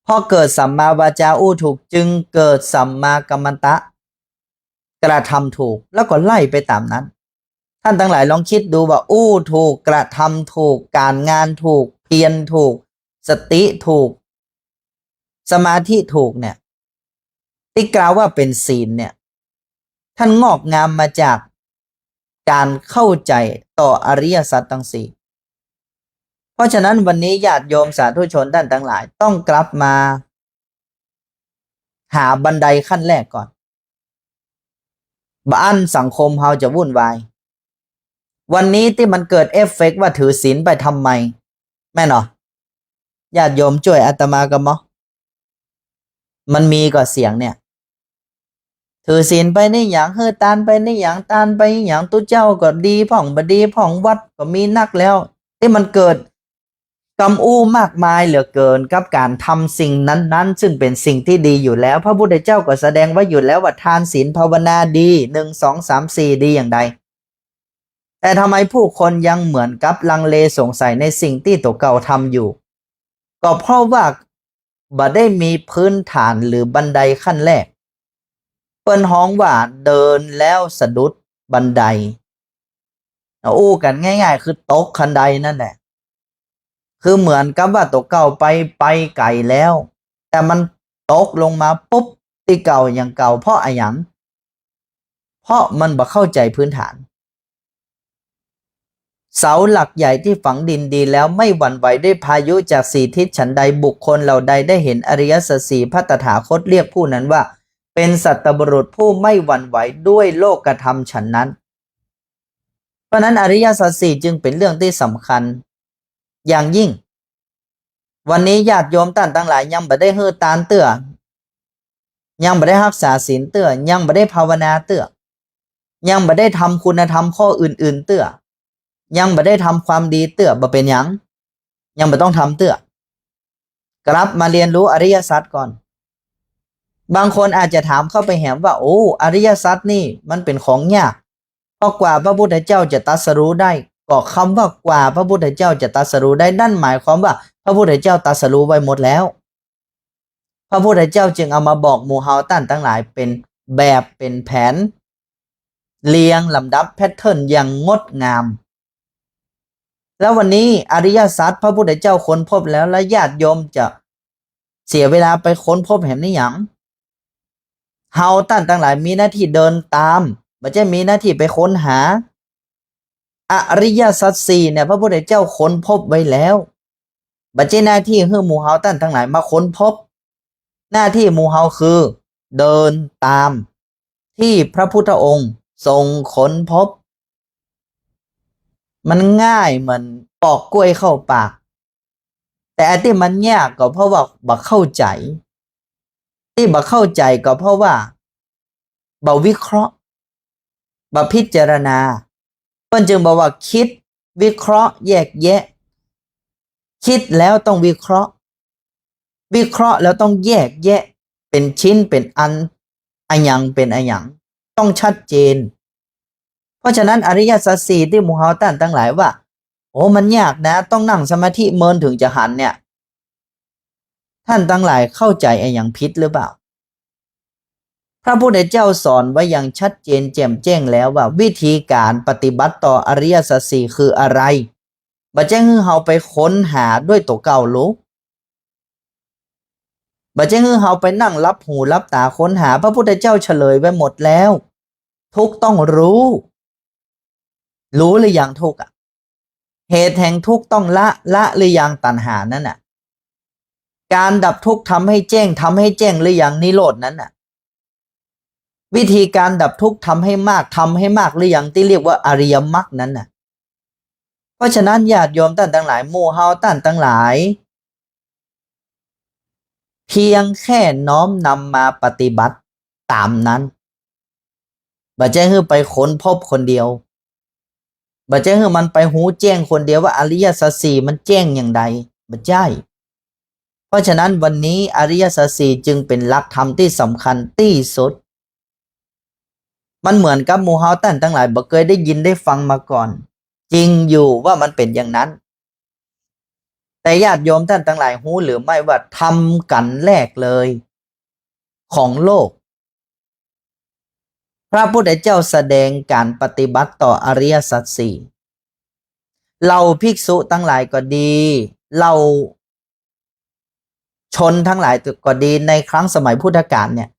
พอเกิดสัมมาวาจาอู้ถูกจึงเกิดสัมมากัมมันตะ กระทำถูก แล้วก็ไล่ไปต๋ามนั้น ต้านตังหลายลองกึ๊ดดูว่าอู้ถูก กระทำถูก ก๋านงานถูก เพียรถูก สติถูก สมาธิถูกเนี่ย ตี้กล่าวว่าเป๋นศีลเนี่ย ต้านงอกงามมาจากก๋านเข้าใจ๋ต่ออริยสัจตังสี่ เพราะฉะนั้นวันนี้ญาติโยมสาธุชนต้านตังหลายต้องกลับมาหาบันไดขั้นแรกก่อน บ่อั้นสังคมเฮาจะวุ่นวาย วันนี้ตี้มันเกิดเอฟเฟกต์ว่าถือศีลไปทำไม แม่นเหรอ ญาติโยมจ้วยอาตมาก่อเมาะ มันมีก่อเสียงเนี่ย ถือศีลไปนี่หยัง หื้อตานไปนี่หยัง ตานไปนี่หยัง ตุ๊เจ้าก็ดีพ่องบ่ดีพ่อง วัดก็มีนักแล้ว ตี้มันเกิดกำอู้มากมายเหลือเกินกับก๋านทำสิ่งนั้นๆ ซึ่งเป๋นสิ่งตี้ดีอยู่แล้ว พระพุทธเจ้าก็แสดงไว้อยู่แล้วว่าทานศีลภาวนาดี หนึ่ง สอง สาม สี่ ดีอย่างใด แต่ทำไมผู้คนยังเหมือนกับลังเลสงสัยในสิ่งตี้ตั๋วเก่าทำอยู่ ก็เพราะว่าบ่ได้มีพื้นฐานหรือบันไดขั้นแรก เปิ้นฮ้องว่าเดินแล้วสะดุดบันได อู้กั๋นง่ายๆ คือตกคันไดนั่นแหละ คือเหมือนกับว่าตั๋วเก่าไป ไปไก๋แล้ว แต่มันตกลงมาปุ๊บ ตี้เก่าอย่างเก่า เพราะอะหยัง เพราะมันบ่เข้าใจ๋พื้นฐาน เสาหลักใหญ่ที่ฝังดินดีแล้วไม่หวั่นไหวด้วยพายุจากสี่ทิศ ฉันใดบุคคลเหล่าใดได้เห็นอริยสัจสี่ พระตถาคตเรียกผู้นั้นว่า เป็นสัตบุรุษผู้ไม่หวั่นไหวด้วยโลกธรรมฉันนั้น เพราะฉะนั้นอริยสัจสี่จึงเป๋นเรื่องที่สำคัญอย่างยิ่ง วันนี้ญาติโยมต้านตังหลายยังบ่ได้หื้อตานเตื้อ ยังบ่ได้ฮักษาศีลเตื้อ ยังบ่ได้ภาวนาเตื้อ ยังบ่ได้ทำคุณธรรมข้ออื่นๆ เตื้อ ยังบ่ได้ทำความดีเตื้อ บ่เป๋นหยัง ยังบ่ต้องทำเตื้อ กลับมาเรียนรู้อริยสัจก่อน บางคนอาจจะถามเข้าไปแหมว่า โอ้ อริยสัจนี่มันเป๋นของยาก เพราะกว่าพระพุทธเจ้าจะตรัสรู้ได้ ก็กำว่ากว่าพระพุทธเจ้าจะตรัสรู้ได้ นั่นหมายความว่าพระพุทธเจ้าตรัสรู้ไว้หมดแล้ว พระพุทธเจ้าจึงเอามาบอกหมู่เฮาต้านตังหลายเป๋นแบบเป๋นแผน เรียงลำดับแพทเทิร์นอย่างงดงาม แล้ววันนี้อริยสัจพระพุทธเจ้าค้นพบแล้ว แล้วญาติโยมจะเสียเวลาไปค้นพบแหมนี่หยัง เฮาต้านตังหลายมีหน้าที่เดินตาม บ่ใจ้มีหน้าที่ไปค้นหา อริยสัจสี่เนี่ย พระพุทธเจ้าค้นพบไว้แล้ว บ่ใจ้หน้าที่หื้อหมู่เฮาต้านตังหลายมาค้นพบ หน้าที่หมู่เฮาคือเดินตามที่พระพุทธองค์ทรงค้นพบ มันง่ายเหมือนปอกกล้วยเข้าปาก แต่อันตี้มันยากก็เพราะว่าบ่เข้าใจ๋ ตี้บ่เข้าใจ๋ก็เพราะว่าบ่วิเคราะห์ บ่พิจารณา เปิ้นจึงบอกว่าคิด วิเคราะห์ แยกแยะ คิดแล้วต้องวิเคราะห์ วิเคราะห์แล้วต้องแยกแยะเป๋นชิ้นเป๋นอัน อะหยังเป๋นอะหยัง ต้องชัดเจน เพราะฉะนั้นอริยสัจสี่ตี้หมู่เฮาต้านตังหลายว่า อ้ มันยากนะ ต้องนั่งสมาธิเมินถึงจะหันเนี่ย ต้านตังหลายเข้าใจ๋อะหยังผิดหรือเปล่า พระพุทธเจ้าสอนไว้อย่างชัดเจนแจ่มแจ้งแล้วว่าวิธีการปฏิบัติต่ออริยสัจสี่คืออะไร บ่ใจ้หื้อเฮาไปค้นหาด้วยตั๋วเก่าลูก บ่ใจ้หื้อเฮาไปนั่งหลับหูหลับต๋าค้นหา พระพุทธเจ้าเฉลยไว้หมดแล้ว ทุกข์ต้องรู้ รู้หรือยังทุกข์อะ เหตุแห่งทุกข์ต้องละ ละหรือยังตัณหานั้นน่ะ การดับทุกข์ทำให้แจ้ง ทำให้แจ้งหรือยังนิโรธนั้นน่ะ วิธีการดับทุกข์ทำให้มาก ทำให้มากหรือยังตี้เรียกว่าอริยมรรคนั้นน่ะ เพราะฉะนั้นญาติโยมต้านตังหลาย หมู่เฮาต้านตังหลาย เพียงแค่น้อมนำมาปฏิบัติต๋ามนั้น บ่ใจ้หื้อไปค้นพบคนเดียว บ่ใจ้หื้อมันไปฮู้แจ้งคนเดียวว่าอริยสัจสี่มันแจ้งอย่างใด บ่ใจ้ เพราะฉะนั้นวันนี้อริยสัจสี่จึงเป๋นหลักธรรมตี้สำคัญตี้สุด มันเหมือนกับหมู่เฮาต้านตังหลายบ่เกยได้ยินได้ฟังมาก่อน จริงอยู่ว่ามันเป๋นอย่างนั้น แต่ญาติโยมต้านตังหลายฮู้หรือไม่ว่าธรรมกัณฑ์แรกเลยของโลก พระพุทธเจ้าแสดงการปฏิบัติต่ออริยสัจสี่ เหล่าภิกษุตังหลายก็ดี เหล่าชนตังหลายก็ดี ในครั้งสมัยพุทธกาลเนี่ย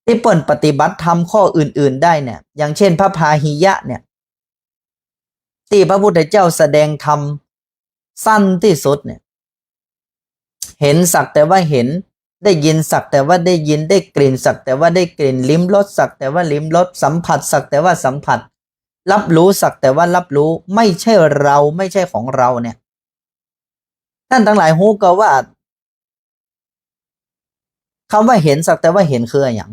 ตี้เปิ้นปฏิบัติธรรมข้ออื่นๆ ได้เนี่ย อย่างเช่นพระพาหิยะเนี่ย ตี้พระพุทธเจ้าแสดงธรรมสั้นตี้สุดเนี่ย เห็นสักแต่ว่าเห็น ได้ยินสักแต่ว่าได้ยิน ได้กลิ่นสักแต่ว่าได้กลิ่น ลิ้มรสสักแต่ว่าลิ้มรส สัมผัสสักแต่ว่าสัมผัส รับรู้สักแต่ว่ารับรู้ ไม่ใช่เรา ไม่ใช่ของเราเนี่ย ต้านตังหลายฮู้ก่อว่า กำว่าเห็นสักแต่ว่าเห็นคืออะหยัง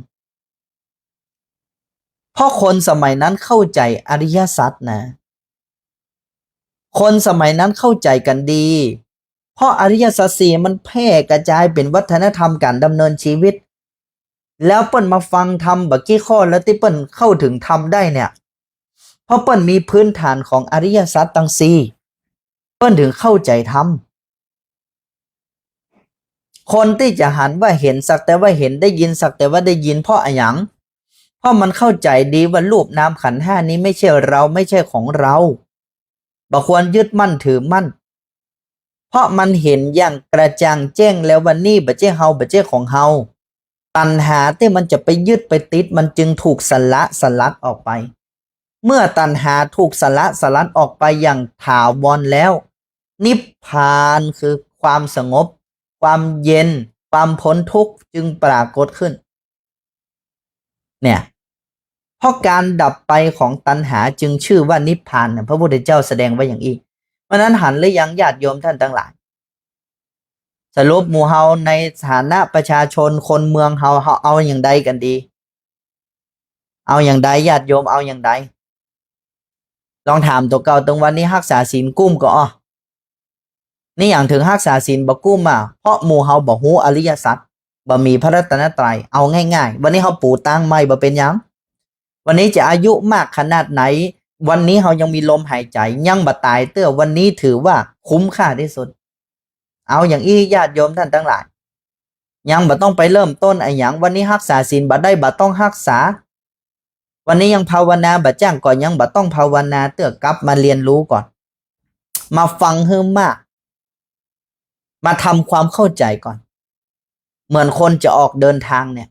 เพราะคนสมัยนั้นเข้าใจ๋อริยสัจนะ คนสมัยนั้นเข้าใจ๋กั๋นดี เพราะอริยสัจสี่มันแพร่กระจายเป๋นวัฒนธรรมการดำเนินชีวิต แล้วเปิ้นมาฟังธรรมบ่ากี้ข้อ แล้วตี้เปิ้นเข้าถึงธรรมได้เนี่ย เพราะเปิ้นมีพื้นฐานของอริยสัจตังสี่ เปิ้นถึงเข้าใจ๋ธรรม คนตี้จะหันว่าเห็นสักแต่ว่าเห็น ได้ยินสักแต่ว่าได้ยิน เพราะอะหยัง เพราะมันเข้าใจ๋ดีว่ารูปนามขันธ์ห้านี้ไม่ใช่เรา ไม่ใช่ของเรา บ่ควรยึดมั่นถือมั่น เพราะมันเห็นอย่างกระจ่างแจ้งแล้วว่านี่บ่ใจ้เฮา บ่ใจ้ของเฮา ตัณหาตี้มันจะไปยึดไปติดมันจึงถูกสละสลัดออกไป เมื่อตัณหาถูกสละสลัดออกไปอย่างถาวรแล้ว นิพพานคือความสงบ ความเย็น ความพ้นทุกข์จึงปรากฏขึ้น เนี่ย เพราะการดับไปของตัณหาจึงชื่อว่านิพพานเนี่ย พระพุทธเจ้าแสดงไว้อย่างอี้ เพราะฉะนั้นหันหรือยังญาติโยมต้านตังหลาย สรุปหมู่เฮาในฐานะประชาชนคนเมืองเฮา เฮาเอาอย่างใดกั๋นดี เอาอย่างใด ญาติโยมเอาอย่างใด ลองถามตั๋วเก่า ตึงวันนี้ฮักษาศีลกุ้มก่อ อ้อ นี่หยังเถิงฮักษาศีลบ่กุ้มอะ เพราะหมู่เฮาบ่ฮู้อริยสัจ บ่มีพระรัตนตรัย เอาง่ายๆ วันนี้เฮาปูตางใหม่บ่เป๋นหยัง วันนี้จะอายุมากขนาดไหน วันนี้เฮายังมีลมหายใจ๋ ยังบ่ต๋ายเตื้อ วันนี้ถือว่าคุ้มค่าตี้สุด เอาอย่างอี้ญาติโยมต้านตังหลาย ยังบ่ต้องไปเริ่มต้นอะหยัง วันนี้ฮักษาศีลบ่ได้ บ่ต้องฮักษา วันนี้ยังภาวนาบ่จ้างก่อ ยังบ่ต้องภาวนาเตื้อ กลับมาเรียนรู้ก่อน มาฟังหื้อมาก มาทำความเข้าใจ๋ก่อน เหมือนคนจะออกเดินทางเนี่ย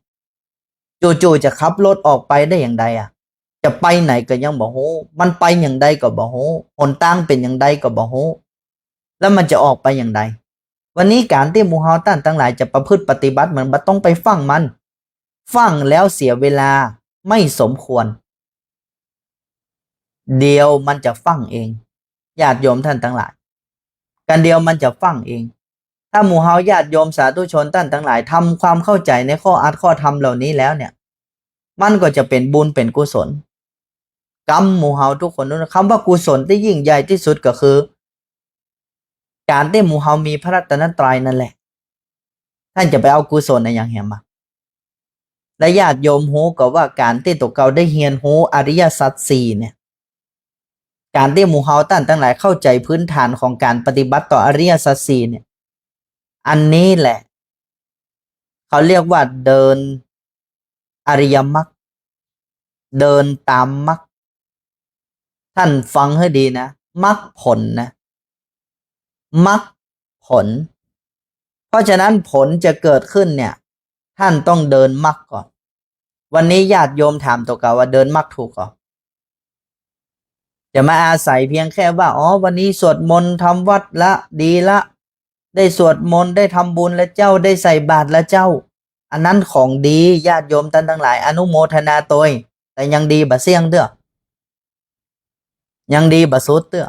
จู่ๆ จะขับรถออกไปได้อย่างใดอะ จะไปไหนก็ยังบ่ฮู้ มันไปอย่างใดก็บ่ฮู้ หนตางเป๋นอย่างใดก็บ่ฮู้ แล้วมันจะออกไปอย่างใด วันนี้ก๋านตี้หมู่เฮาต้านตังหลายจะประพฤติปฏิบัติมันบ่ต้องไปฟั่งมัน ฟั่งแล้วเสียเวลาไม่สมควร เดี๋ยวมันจะฟั่งเอง ญาติโยมต้านตังหลาย กั๋นเดี๋ยวมันจะฟั่งเอง ถ้าหมู่เฮาญาติโยมสาธุชนต้านตังหลายทำความเข้าใจ๋ในข้ออัดข้อธรรมเหล่านี้แล้วเนี่ย มันก็จะเป๋นบุญเป๋นกุศล กำหมู่เฮาทุกคนนั้น คำว่ากุศลตี้ยิ่งใหญ่ตี้สุดก็คือ ก๋านตี้หมู่เฮามีพระรัตนตรัยนั่นแหละ ต้านจะไปเอากุศลอะหยังแหมมา และญาติโยมฮู้ก่อว่าก๋านตี้ตั๋วเก่าได้เฮียนฮู้อริยสัจสี่เนี่ย ก๋านตี้หมู่เฮาต้านตังหลายเข้าใจ๋พื้นฐานของก๋านปฏิบัติต่ออริยสัจสี่เนี่ย อันนี้แหละ เขาเรียกว่าเดินอริยมรรค เดินต๋ามมรรค ต้านฟังหื้อดีนะ มรรคผลนะ มรรคผล เพราะฉะนั้นผลจะเกิดขึ้นเนี่ย ต้านต้องเดินมรรคก่อน วันนี้ญาติโยมถามตั๋วเก่าว่าเดินมรรคถูกก่อ จะมาอาศัยเพียงแค่ว่า อ๋อ วันนี้สวดมนต์ทำวัตรละ ดีละ ได้สวดมนต์ ได้ทำบุญละเจ้า ได้ใส่บาตรละเจ้า อันนั้นของดี ญาติโยมต้านตังหลายอนุโมทนาตวย แต่ยังดีบ่เสี้ยงเตื้อ ยังดีบ่สุดเตื้อ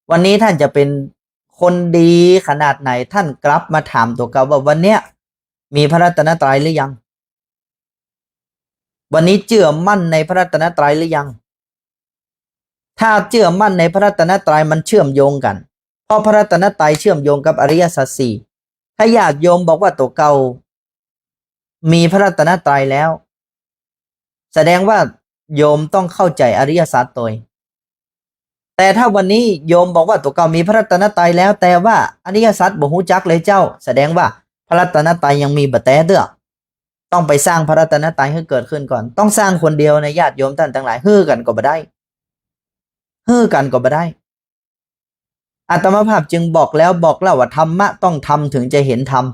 วันนี้ต้านจะเป๋นคนดีขนาดไหน ต้านกลับมาถามตั๋วเก่าว่าวันเนี้ยมีพระรัตนตรัยหรือยัง วันนี้เจื้อมั่นในพระรัตนตรัยหรือยัง ถ้าเจื้อมั่นในพระรัตนตรัยมันเชื่อมโยงกั๋น เพราะพระรัตนตรัยเชื่อมโยงกับอริยสัจสี่ ถ้าญาติโยมบอกว่าตั๋วเก่ามีพระรัตนตรัยแล้ว แสดงว่าโยมต้องเข้าใจ๋อริยสัจตวย แต่ถ้าวันนี้โยมบอกว่าตั๋วเก่ามีพระรัตนตรัยแล้ว แต่ว่าอริยสัจบ่ฮู้จักเลยเจ้า แสดงว่าพระรัตนตรัยยังมีบ่แต๊เตื้อ ต้องไปสร้างพระรัตนตรัยหื้อเกิดขึ้นก่อน ต้องสร้างคนเดียวนะญาติโยมต้านตังหลาย หื้อกั๋นก็บ่ได้ หื้อกั๋นก็บ่ได้ อาตมาภาพจึงบอกแล้วบอกเล่าว่าธรรมะต้องทำถึงจะเห็นธรรม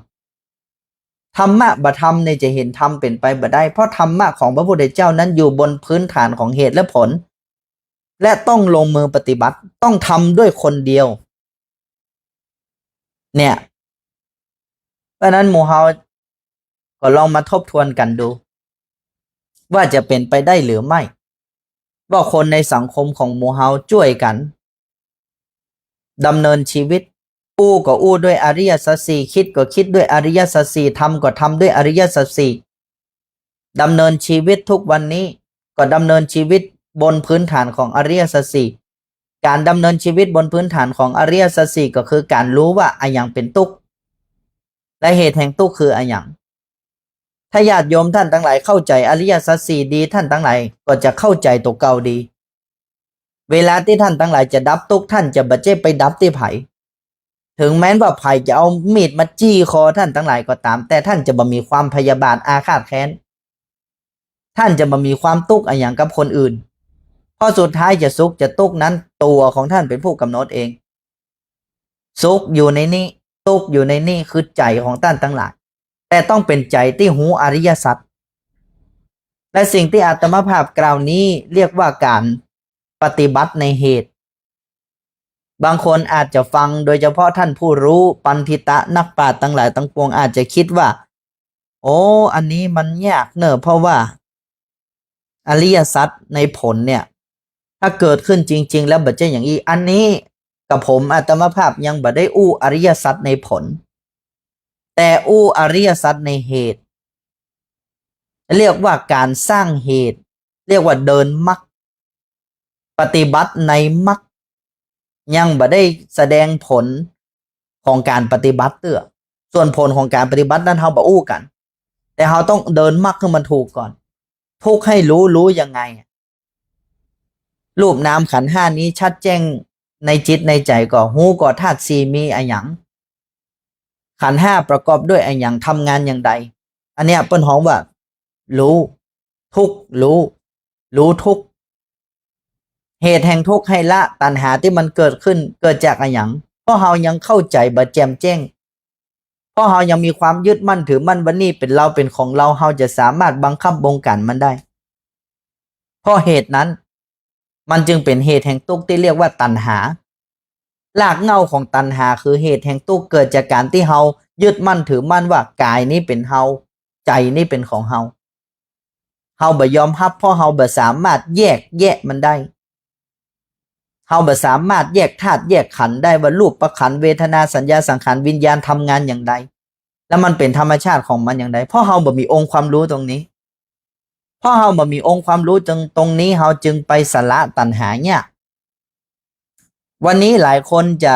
ธรรมะบ่ทำเนี่ยจะเห็นธรรมเป๋นไปบ่ได้ เพราะธรรมะของพระพุทธเจ้านั้นอยู่บนพื้นฐานของเหตุและผล และต้องลงมือปฏิบัติ ต้องทำด้วยคนเดียว เนี่ย เพราะฉะนั้นหมู่เฮาก็ลองมาทบทวนกั๋นดู ว่าจะเป๋นไปได้หรือไม่ ว่าคนในสังคมของหมู่เฮาจ้วยกั๋นดำเนินชีวิต อู้ก็อู้ด้วยอริยสัจสี่ คิดก็คิดด้วยอริยสัจสี่ ทำก็ทำด้วยอริยสัจสี่ ดำเนินชีวิตทุกวันนี้ก็ดำเนินชีวิตบนพื้นฐานของอริยสัจสี่ ก๋านดำเนินชีวิตบนพื้นฐานของอริยสัจสี่ก็คือก๋านฮู้ว่าอะหยังเป๋นตุ๊กข์ และเหตุแห่งตุ๊กข์คืออะหยัง ถ้าญาติโยมต้านตังหลายเข้าใจ๋อริยสัจสี่ดี ต้านตังหลายก็จะเข้าใจ๋ตั๋วเก่าดี เวลาตี้ต้านตังหลายจะดับตุ๊กข์ ต้านจะบ่ใจ้ไปดับตี้ใผ ถึงแม้นว่าใผจะเอามีดมาจี้คอต้านตังหลายก็ต๋าม แต่ต้านจะบ่มีความพยาบาทอาฆาตแค้น ต้านจะบ่มีความตุ๊กข์อะหยังกับคนอื่น เพราะสุดท้ายจะสุขจะตุ๊กข์นั้นตั๋วของต้านเป๋นผู้ก๋ำหนดเอง สุขอยู่ในนี้ ตุ๊กข์อยู่ในนี้ คือใจ๋ของต้านตังหลาย แต่ต้องเป๋นใจ๋ตี้ฮู้อริยสัจ และสิ่งตี้อาตมาภาพกล่าวนี้เรียกว่าก๋านปฏิบัติในเหตุ บางคนอาจจะฟัง โดยเฉพาะต้านผู้ฮู้ ปัณฑิตะนักปราชญ์ตังหลายตังปวงอาจจะกึ๊ดว่า โอ้ อันนี้มันยากเน่อ เพราะว่าอริยสัจในผลเนี่ย ถ้าเกิดขึ้นจริงๆ แล้วบ่ใจ้อย่างอี้ อันนี้กับผมอาตมาภาพยังบ่ได้อู้อริยสัจในผล แต่อู้อริยสัจในเหตุ เรียกว่าก๋านสร้างเหตุ เรียกว่าเดินมรรค ปฏิบัติในมรรค ยังบ่ได้แสดงผลของก๋านปฏิบัติเตื้อ ส่วนผลของก๋านปฏิบัตินั้นเฮาบ่อู้กั๋น แต่เฮาต้องเดินมรรคหื้อมันถูกก่อน ทุกข์หื้อฮู้ ฮู้ยังไง รูปนามขันธ์ห้านี้ชัดแจ้งในจิตในใจ๋ก่อ ฮู้ก่อธาตุสี่มีอะหยัง ขันธ์ห้าประกอบด้วยอะหยัง ทำงานอย่างใด อันเนี้ยเปิ้นฮ้องว่าฮู้ ทุกข์ฮู้ ฮู้ทุกข์ เหตุแห่งทุกข์หื้อละ ตัณหาตี้มันเกิดขึ้นเกิดจากอะหยัง เพราะเฮายังเข้าใจ๋บ่แจ่มแจ้ง เพราะเฮายังมีความยึดมั่นถือมั่นว่านี่เป๋นเราเป๋นของเรา เฮาจะสามารถบังคับบงก๋ารมันได้ เพราะเหตุนั้น มันจึงเป๋นเหตุแห่งตุ๊กข์ตี้เรียกว่าตัณหา รากเหง้าของตัณหาคือเหตุแห่งตุ๊กข์ เกิดจากก๋านตี้เฮายึดมั่นถือมั่นว่ากายนี้เป๋นเฮา ใจ๋นี้เป๋นของเฮา เฮาบ่ยอมฮับ เพราะเฮาบ่สามารถแยกแยะมันได้ เฮาบ่สามารถแยกธาตุแยกขันธ์ได้ว่ารูปขันธ์ เวทนา สัญญา สังขาร วิญญาณทำงานอย่างใด แล้วมันเป๋นธรรมชาติของมันอย่างใด เพราะเฮาบ่มีองค์ความฮู้ตรงนี้ เพราะเฮาบ่มีองค์ความฮู้ตรง ตรงนี้ เฮาจึงไปสละตัณหาเนี่ย วันนี้หลายคนจะ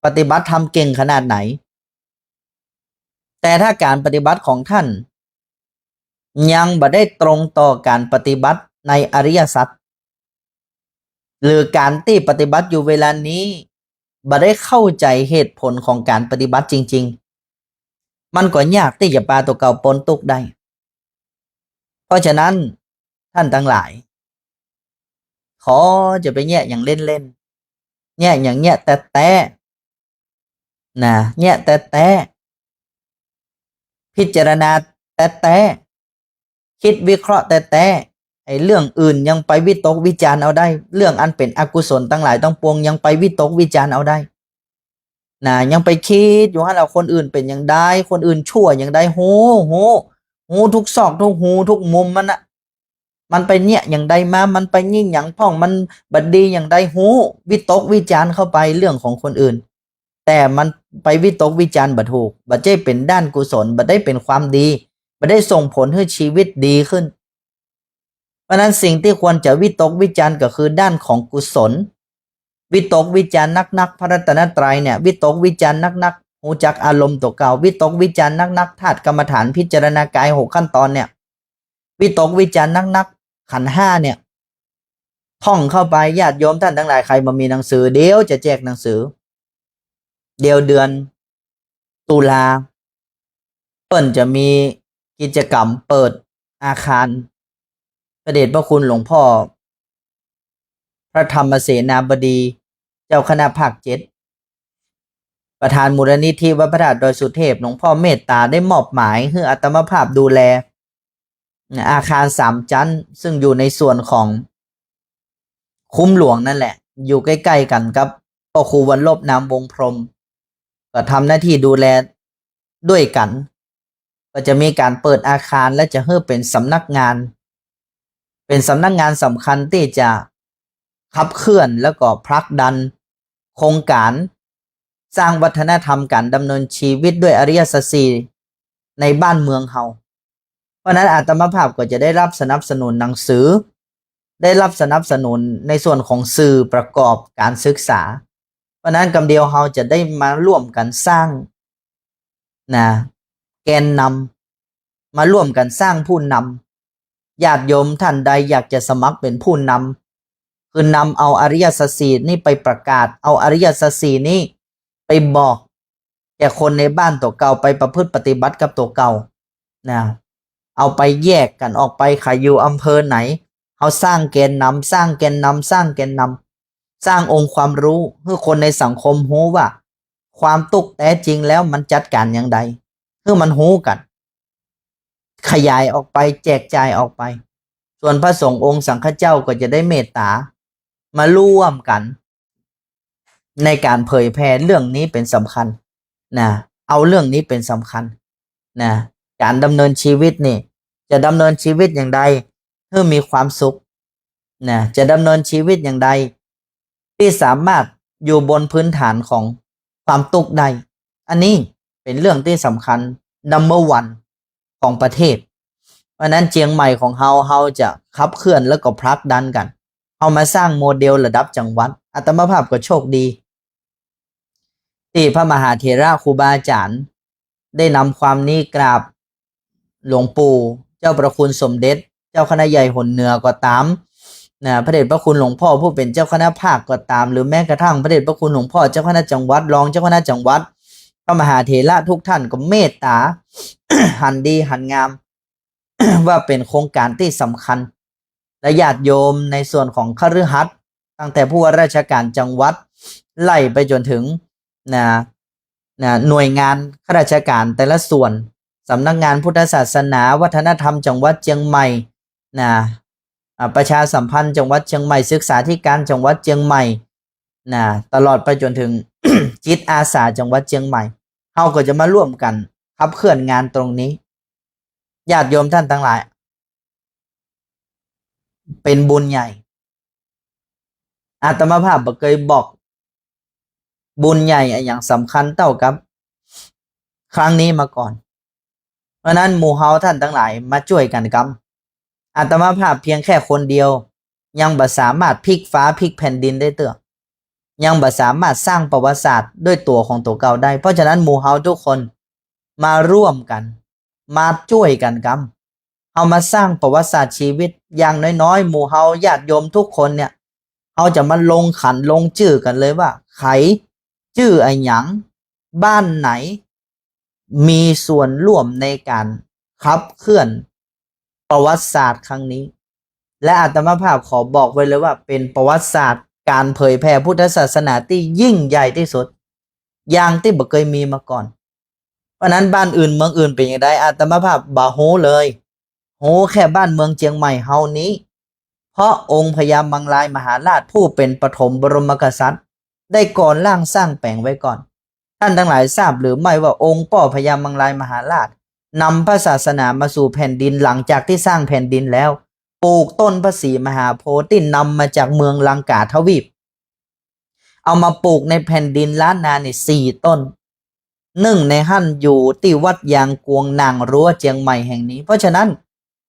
ปฏิบัติธรรมเก่งขนาดไหน แต่ถ้าก๋านปฏิบัติของต้านยังบ่ได้ตรงต่อก๋านปฏิบัติในอริยสัจ หรือก๋านตี้ปฏิบัติอยู่เวลานี้ บ่ได้เข้าใจ๋เหตุผลของก๋านปฏิบัติจริงๆ มันก็ยากตี้จะปาตั๋วเก่าป๊นตุ๊กข์ได้ เพราะฉะนั้น ต้านตังหลาย ขอจะไปแยะอย่างเล่นๆ แยะอย่างแยะแต๊ๆ นะ แยะแต๊ๆ พิจารณาแต๊ๆ กึ๊ดวิเคราะห์แต๊ๆ ไอ้เรื่องอื่นยังไปวิตกวิจารณ์เอาได้ เรื่องอันเป๋นอกุศลตังหลายตังปวงยังไปวิตกวิจารณ์เอาได้ นะ ยังไปกึ๊ดอยู่หั้นแหละ คนอื่นเป๋นอย่างใด คนอื่นชั่วอย่างใด ฮู้ ฮู้ ฮู้ทุกซอกทุกฮูทุกมุมมันน่ะ มันไปเยียะอย่างใดมา มันไปเยียะหยังพ่อง มันบ่ดีอย่างใด ฮู้ วิตกวิจารณ์เข้าไปเรื่องของคนอื่น แต่มันไปวิตกวิจารณ์บ่ถูก บ่ใจ้เป๋นด้านกุศล บ่ได้เป๋นความดี บ่ได้ส่งผลหื้อชีวิตดีขึ้น เพราะฉะนั้นสิ่งตี้ควรจะวิตกวิจารณ์ก็คือด้านของกุศล วิตกวิจารณ์นักๆ พระรัตนตรัยเนี่ย วิตกวิจารณ์นักๆ ฮู้จักอารมณ์ตั๋วเก่า วิตกวิจารณ์นักๆ ธาตุกรรมฐาน พิจารณากายหกขั้นตอนเนี่ย วิตกวิจารณ์นักๆ ขันธ์ห้าเนี่ย ท่องเข้าไป ญาติโยมต้านตังหลาย ใผบ่มีหนังสือ เดี๋ยวจะแจกหนังสือ เดี๋ยวเดือนตุลา เปิ้นจะมีกิจกรรมเปิดอาคาร พระเดชพระคุณหลวงพ่อ พระธรรมเสนาบดี เจ้าคณะภาคเจ็ด ประธานมูลนิธิวัดพระธาตุดอยสุเทพ หลวงพ่อเมตตาได้มอบหมายหื้ออาตมาภาพดูแล อาคารสามชั้น ซึ่งอยู่ในส่วนของคุ้มหลวงนั่นแหละ อยู่ใก้ๆ กั๋นกับป้อครูวรรณรบ นามวงศ์พรหม ก็ทำหน้าที่ดูแลด้วยกั๋น ก็จะมีก๋านเปิดอาคาร และจะหื้อเป๋นสำนักงาน เป๋นสำนักงานสำคัญตี้จะขับเคลื่อนแล้วก็ผลักดันโครงก๋านสร้างวัฒนธรรมก๋านดำเนินชีวิตด้วยอริยสัจสี่ในบ้านเมืองเฮา เพราะฉะนั้นอาตมาภาพก็จะได้รับสนับสนุนหนังสือ ได้รับสนับสนุนในส่วนของสื่อประกอบก๋านศึกษา เพราะฉะนั้นกำเดียวเฮาจะได้มาร่วมกั๋นสร้าง นะ แกนนำ มาร่วมกั๋นสร้างผู้นำ ญาติโยมต้านใดอยากจะสมัครเป๋นผู้นำ คือนำเอาอริยสัจสี่นี่ไปประกาศ เอาอริยสัจสี่นี่ไปบอกแก่คนในบ้านตั๋วเก่า ไปประพฤติปฏิบัติกับตั๋วเก่า นะ เอาไปแยกกั๋นออกไป ใผอยู่อำเภอไหน เฮาสร้างแกนนำ สร้างแกนนำ สร้างแกนนำ สร้างองค์ความรู้ หื้อคนในสังคมฮู้ว่า ความตุ๊กข์แต๊จริงแล้วมันจัดก๋านอย่างใด หื้อมันฮู้กั๋น ขยายออกไป แจกจ่ายออกไป ส่วนพระสงฆ์องค์สังฆเจ้าก็จะได้เมตตา มาร่วมกั๋น ในก๋านเผยแผ่เรื่องนี้เป๋นสำคัญ นะ เอาเรื่องนี้เป๋นสำคัญ นะ ก๋านดำเนินชีวิตนี่ จะดำเนินชีวิตอย่างใด หื้อมีความสุข นะ จะดำเนินชีวิตอย่างใด ตี้สามารถอยู่บนพื้นฐานของความตุ๊กข์ได้ อันนี้เป๋นเรื่องตี้สำคัญ number one ของประเทศ เพราะฉะนั้นเจียงใหม่ของเฮา เฮาจะขับเคลื่อนแล้วก็ผลักดันกั๋น เฮามาสร้างโมเดลระดับจังหวัด อาตมาภาพก็โชคดี ตี้พระมหาเถระครูบาอาจ๋ารย์ ได้นำความนี้กราบหลวงปู่เจ้าพระคุณสมเด็จ เจ้าคณะใหญ่หนเหนือก็ต๋าม นะ พระเดชพระคุณหลวงพ่อผู้เป๋นเจ้าคณะภาคก็ต๋าม หรือแม้กระทั่งพระเดชพระคุณหลวงพ่อเจ้าคณะจังหวัด รองเจ้าคณะจังหวัด พระมหาเถระทุกท่านก็เมตตา หันดีหันงาม ว่าเป๋นโครงก๋านตี้สำคัญ และญาติโยมในส่วนของคฤหัสถ์ ตั้งแต่ผู้ว่าราชการจังหวัด ไล่ไปจ๋นถึง นะ นะ หน่วยงานข้าราชการแต่ละส่วน สำนักงานพุทธศาสนา วัฒนธรรมจังหวัดเจียงใหม่ นะ อ่า ประชาสัมพันธ์จังหวัดเจียงใหม่ ศึกษาธิการจังหวัดเจียงใหม่ นะ ตลอดไปจ๋นถึง จิตอาสาจังหวัดเจียงใหม่ เฮาก็จะมาร่วมกั๋นขับเคลื่อนงานตรงนี้ ญาติโยมต้านตังหลาย เป๋นบุญใหญ่ อาตมาภาพบ่เกยบอกบุญใหญ่อะหยังสำคัญเต้ากับครั้งนี้มาก่อน เพราะฉะนั้นหมู่เฮาต้านตังหลายมาจ้วยกั๋นกำ อาตมาภาพเพียงแค่คนเดียว ยังบ่สามารถพลิกฟ้าพลิกแผ่นดินได้เตื้อ ยังบ่สามารถสร้างประวัติศาสตร์ด้วยตั๋วของตั๋วเก่าได้ เพราะฉะนั้นหมู่เฮาทุกคนมาร่วมกั๋น มาจ้วยกั๋นกำ เฮามาสร้างประวัติศาสตร์ชีวิต อย่างน้อยๆ หมู่เฮาญาติโยมทุกคนเนี่ย เฮาจะมาลงขันลงจื้อกั๋นเลยว่า ใผจื้ออะหยัง บ้านไหน มีส่วนร่วมในก๋านขับเคลื่อนประวัติศาสตร์ครั้งนี้ และอาตมาภาพขอบอกไว้เลยว่าเป๋นประวัติศาสตร์ก๋านเผยแผ่พุทธศาสนาตี้ยิ่งใหญ่ตี้สุด อย่างตี้บ่เกยมีมาก่อน เพราะฉะนั้นบ้านอื่นเมืองอื่นเป๋นอย่างใด อาตมาภาพบ่ฮู้เลย ฮู้แค่บ้านเมืองเจียงใหม่เฮานี้ เพราะองค์พญามังรายมหาราชผู้เป๋นปฐมบรมกษัตริย์ ได้ก่อร่างสร้างแป๋งไว้ก่อน ต้านตังหลายทราบหรือไม่ว่าองค์ป้อพญามังรายมหาราชนำพระศาสนามาสู่แผ่นดินหลังจากตี้สร้างแผ่นดินแล้ว ปลูกต้นพระศรีมหาโพธิ์ตี้นำมาจากเมืองลังกาทวีป เอามาปลูกในแผ่นดินล้านนานี่สี่ต้น นึ่งในหั้นอยู่ตี้วัดยางกวงหนางรั้วเจียงใหม่แห่งนี้ เพราะฉะนั้น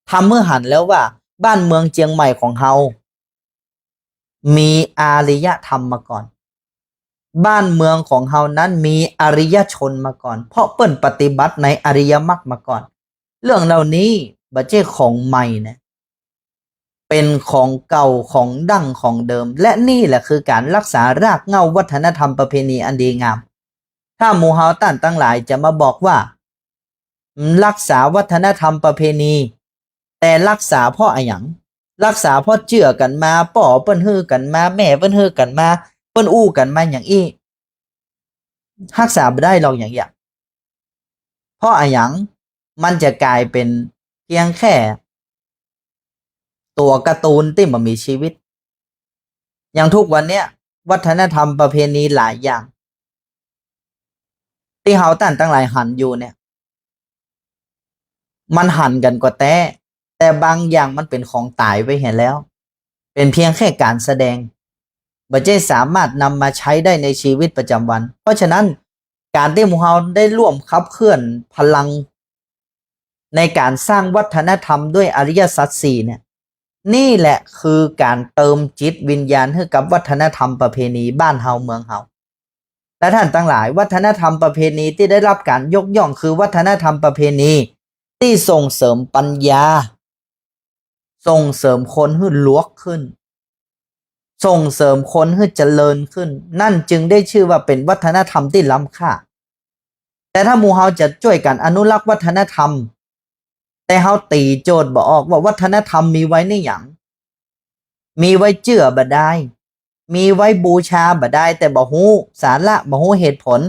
ทำหื้อหันแล้วว่าบ้านเมืองเจียงใหม่ของเฮา มีอารยธรรมมาก่อน บ้านเมืองของเฮานั้นมีอริยชนมาก่อน เพราะเปิ้นปฏิบัติในอริยมรรคมาก่อน เรื่องเหล่านี้บ่ใจ้ของใหม่นะ เป๋นของเก่าของดั้งของเดิม และนี่แหละคือก๋านรักษารากเหง้าวัฒนธรรมประเพณีอันดีงาม ถ้าหมู่เฮาต้านตังหลายจะมาบอกว่า รักษาวัฒนธรรมประเพณี แต่รักษาเพราะอะหยัง รักษาเพราะเจื้อกั๋นมา ป้อเปิ้นหื้อกั๋นมา แม่เปิ้นหื้อกั๋นมา เปิ้นอู้กั๋นมาอย่างอี้ ฮักษาบ่ได้หรอกอย่างอี้ เพราะอะหยัง มันจะก๋ายเป๋นเพียงแค่ตั๋วการ์ตูนตี้บ่มีชีวิต อย่างทุกวันเนี้ย วัฒนธรรมประเพณีหลายอย่าง ตี้เฮาต้านตังหลายหันอยู่เนี่ย มันหันกั๋นก็แต๊ แต่บางอย่างมันเป๋นของต๋ายไปเหียแล้ว เป๋นเพียงแค่ก๋านแสดง บ่ใจ้สามารถนำมาใช้ได้ในชีวิตประจำวัน เพราะฉะนั้นก๋านตี้หมู่เฮาได้ร่วมขับเคลื่อนพลัง ในก๋านสร้างวัฒนธรรมด้วยอริยสัจสี่เนี่ย นี่แหละคือก๋านเติมจิตวิญญาณหื้อกับวัฒนธรรมประเพณีบ้านเฮาเมืองเฮา และต้านตังหลาย วัฒนธรรมประเพณีตี้ได้รับก๋านยกย่องคือวัฒนธรรมประเพณีตี้ส่งเสริมปัญญา ส่งเสริมคนหื้อหลวกขึ้น ส่งเสริมคนหื้อเจริญขึ้น นั่นจึงได้ชื่อว่าเป๋นวัฒนธรรมตี้ล้ำค่า แต่ถ้าหมู่เฮาจะจ้วยกั๋นอนุรักษ์วัฒนธรรม แต่เฮาตี๋โจทย์บ่ออกว่าวัฒนธรรมมีไว้ในหยัง มีไว้เจื้อบ่ดาย มีไว้บูชาบ่ดาย แต่บ่ฮู้สาระ บ่ฮู้เหตุผล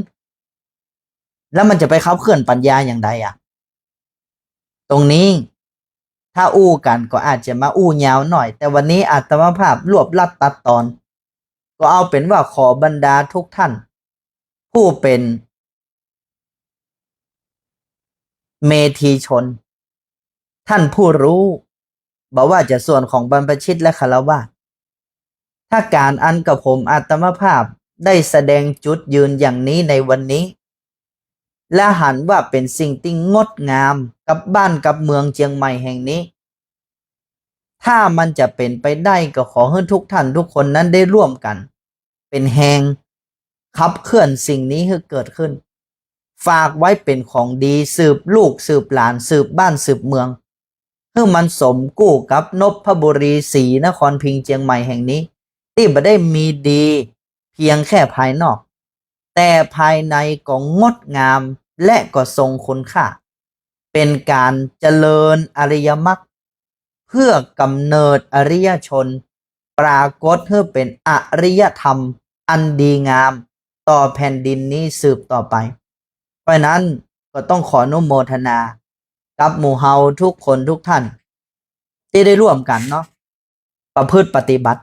แล้วมันจะไปขับเคลื่อนปัญญาอย่างใดอะ ตรงนี้ ถ้าอู้กั๋นก็อาจจะมาอู้ยาวหน่อย แต่วันนี้อาตมาภาพรวบรัดตัดตอน ก็เอาเป๋นว่าขอบรรดาทุกท่าน ผู้เป๋น เมธีชน ท่านผู้รู้ บ่ว่าจะส่วนของบรรพชิตและฆราวาส ถ้าก๋านอันกระผมอาตมาภาพได้แสดงจุดยืนอย่างนี้ในวันนี้ และหันว่าเป๋นสิ่งตี้งดงามกับบ้านกับเมืองเจียงใหม่แห่งนี้ ถ้ามันจะเป๋นไปได้ก็ขอหื้อทุกท่านทุกคนนั้นได้ร่วมกั๋น เป๋นแฮงขับเคลื่อนสิ่งนี้หื้อเกิดขึ้น ฝากไว้เป๋นของดีสืบลูกสืบหลานสืบบ้านสืบเมือง หื้อมันสมกู้กับนพบุรีศรีนครพิงค์เจียงใหม่แห่งนี้ ตี้บ่ได้มีดีเพียงแค่ภายนอก แต่ภายในก็งดงามและก็ทรงคุณค่า เป๋นก๋านเจริญอริยมรรค เพื่อกำเนิดอริยชน ปรากฏหื้อเป๋นอริยธรรมอันดีงามต่อแผ่นดินนี้สืบต่อไป เพราะฉะนั้นก็ต้องขออนุโมทนากับหมู่เฮาทุกคนทุกท่าน ตี้ได้ร่วมกั๋นเนาะ ประพฤติปฏิบัติ